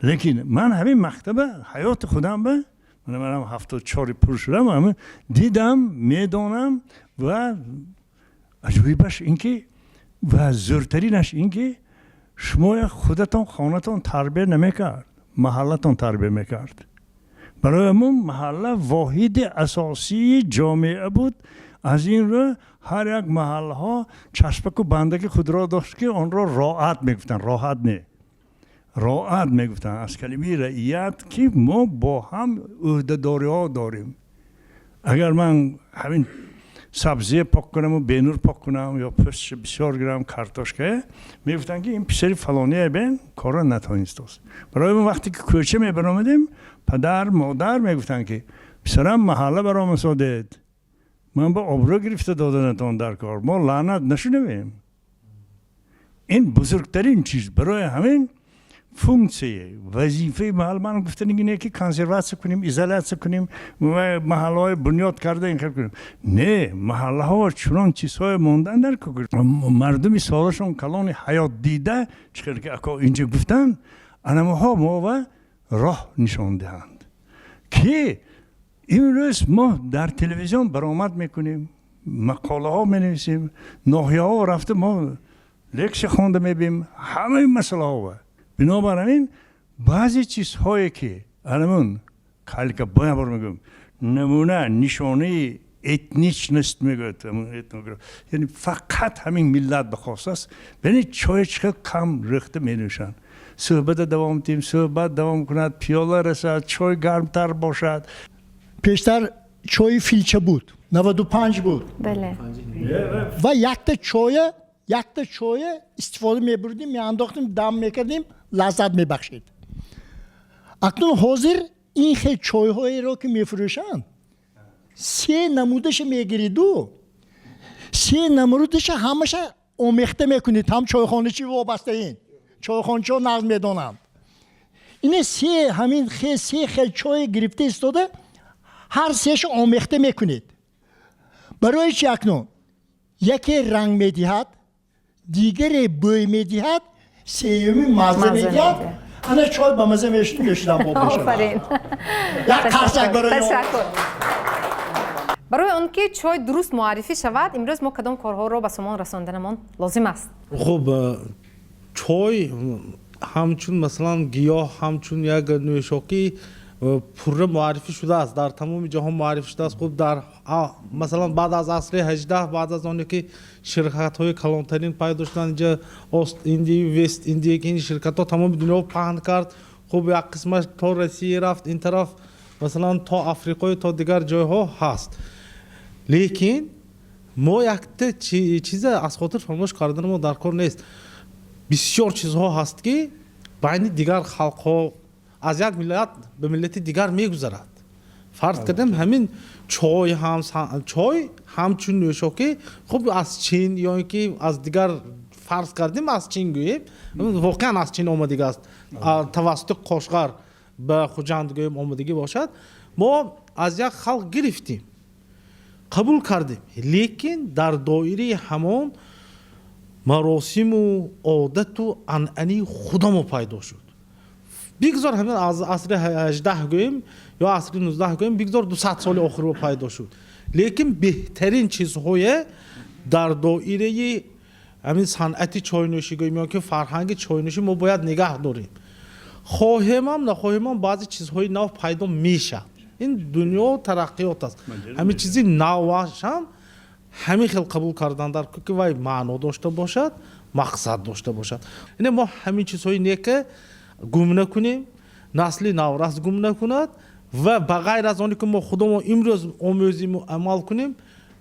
лекин ман ҳамин мактаба ҳаёти худам ба манам 74-и пур шудам, ҳамин дидам, медонам. Ва аҷоибаш ин ки ва зӯртаринаш ин ки шумо худатон хонатон тарбия намекард, маҳаллатон тарбия мекард. Барои ҳамун маҳалла воҳиди асосии ҷомеа буд. Аз ин рӯ ҳар як маҳаллаҳо чашпаку бандаки худро дошт, ки онро роат мегуфтанд, роҳат не, роат мегуфтанд, аз калимаи раият, ки мо бо ҳам ӯҳдадориҳо дорем. Агар ман ҳамин сабзие пок кунаму бенур пок кунам ё пӯстша бисёр гирам, картошка, мегуфтанд, ки ин писари фалония бен корро натонистааст. Барои мо вақте ки кӯча мебаромадем, падар модар мегуфтанд, ки писарам, маҳалла баромасодед, ман ба обрӯ гирифта доданатон дар кор, мо лаънат нашунавем. Ин бузургтарин чиз. Барои ҳамин функсия, вазифаи маҳал, ман гуфтанигине ки консерватсия кунем, изолятсия кунем ва маҳаллаҳои бунёд карда ин хел кунем, не, маҳаллаҳо чунон чизҳое мондан дар мардуми солашон калони ҳаёт дида, чӣ хел ки ако инҷа гуфтанд, анамоҳо мова роҳ нишон диҳанд, ки имрӯз мо дар телевизион баромад мекунем, мақолаҳо менависем, ноҳияҳо рафта мо лексия хонда мебием ҳамаи масъалаҳо. Бинобар ҳамин баъзе чизҳое ки анамун калика, боя бор мегӯям, намуна, нишонаи этничность мегӯяд, яъне фақат ҳамин миллат ба хос аст. Бинед, чой чӣ хел кам рехта менӯшанд, суҳбата давом диҳем, суҳбат давом кунад, пиёла расад, чой гармтар бошад. Пештар чои филча буд, 95 буд. Бале. Ва якта чоя истифода мебурдим, меандохтем, дам мекардем, лаззат мебахшид. Акнун ҳозир ин хел чойҳоеро ки мефурӯшанд, се намудаша мегириду се намудаша ҳамаша омехта мекунед. Ҳам чойхоначи вобастаин, чойхоначиҳо нағз медонанд. Ине се ҳамин се хел чое гирифта истода, ҳар сеша омехта мекунед. Барои чи? Акнун яке ранг медиҳад, дигаре бӯй медиҳад, сеюми мазза медиҳад. Ана чой ба мазза мешудам. Офарин. Як қарсак барои. Ташаккур. Барои он ки чой дуруст муаррифӣ шавад, имрӯз мо кадом корҳоро ба сомон расонданамон лозим аст? Хуб, чой ҳамчун, масалан, гиёҳ, ҳамчун як нӯшокӣ пурра муаррифӣ шудааст, дар тамоми ҷаҳон муаррифӣ шудааст. Хуб, дар масалан, баъд аз асри 18, баъд аз оне ки ширкатҳои калонтарин пайдо шуданд инҷа, Ост Индию Вест Индия, ки ин ширкатҳо тамоми дунёро паҳн кард. Хуб, як қисмаш то Россия рафт, ин тараф, масалан, то Африқою то дигар ҷойҳо ҳаст. Лекин мо якта чиза аз хотир фаромӯш карданамо дар кор нест. Бисёр чизҳо ҳаст, ки байни дигар халқҳо аз як миллат ба миллати дигар мегузарад. Фарз кардем, ҳамин чой ҳам, чой ҳамчун нӯшокӣ, хуб, аз Чин ё ин ки аз дигар, фарз кардем, аз Чин гӯем, воқеан аз Чин омадагӣ аст, тавассути Қошғар ба Хуҷанд гӯем омадагӣ бошад. Мо аз як халқ гирифтем, қабул кардем, лекин дар доираи ҳамон маросиму одату анъанаи худамо пайдо шуд. Бигзор ҳамин аз асри 18 гӯем ё асри 19 гӯем, бигзор 200 соли охирро пайдо шуд, лекин беҳтарин чизҳое дар доираи ҳамин санъати чойнӯшӣ гӯем ё ки фарҳанги чойнӯшӣ мо бояд нигаҳ дорем. Хоҳемам, нахоҳемам, баъзе чизҳои нав пайдо мешавад. Ин дунё тараққиёт аст. Ҳамин чизи навашам ҳамин хел қабул кардан дар ки вай маъно дошта бошад, мақсад дошта бошад. Ине мо ҳамин чизҳои нека гум накунем, насли наврас гум накунад ва ба ғайр аз оне ки мо худамон имрӯз омӯзиму амал кунем,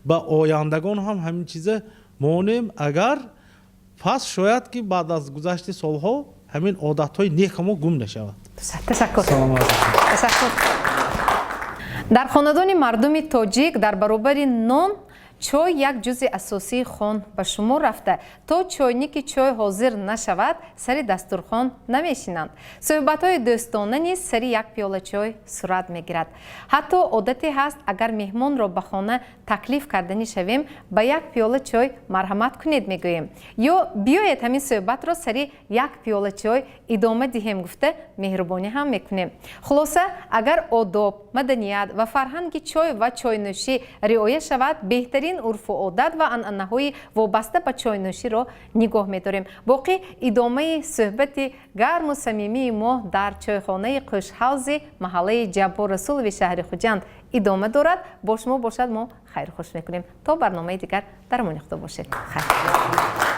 ба ояндагон ҳам ҳамин чиза монем. Агар пас шояд ки баъд аз гузашти солҳо ҳамин одатҳои нека мо гум нашавад. Ташаккур, ташаккур. Дар хонадони мардуми тоҷик дар баробари нон чой як ҷузъи асосии хон ба шумор рафта, то чойники чой ҳозир нашавад, сари дастурхон намешинанд. Суҳбатҳои дӯстона низ сари як пиёла чой сурат мегирад. Ҳатто одате ҳаст, агар меҳмонро ба хона таклиф карданӣ шавем, ба як пиёла чой марҳамат кунед мегӯем ё биёед, ҳамин суҳбатро сари як пиёла чой идома диҳем гуфта меҳрубонӣ ҳам мекунем. Хулоса, агар одоб, маданият ва фарҳанги чой ва чойнӯшӣ риоя шавад, беҳтарин урфу одат ва анъанаҳои вобаста ба чойнӯширо нигоҳ медорем. Боқӣ идомаи суҳбати гарму самимии мо дар чойхонаи Қӯшҳавзи маҳаллаи Ҷаббор Расулови шаҳри Хуҷанд идома дорад. Бо шумо бошад, мо хайру хуш мекунем. То барномаи дигар дар амони Худо бошед. Хайр.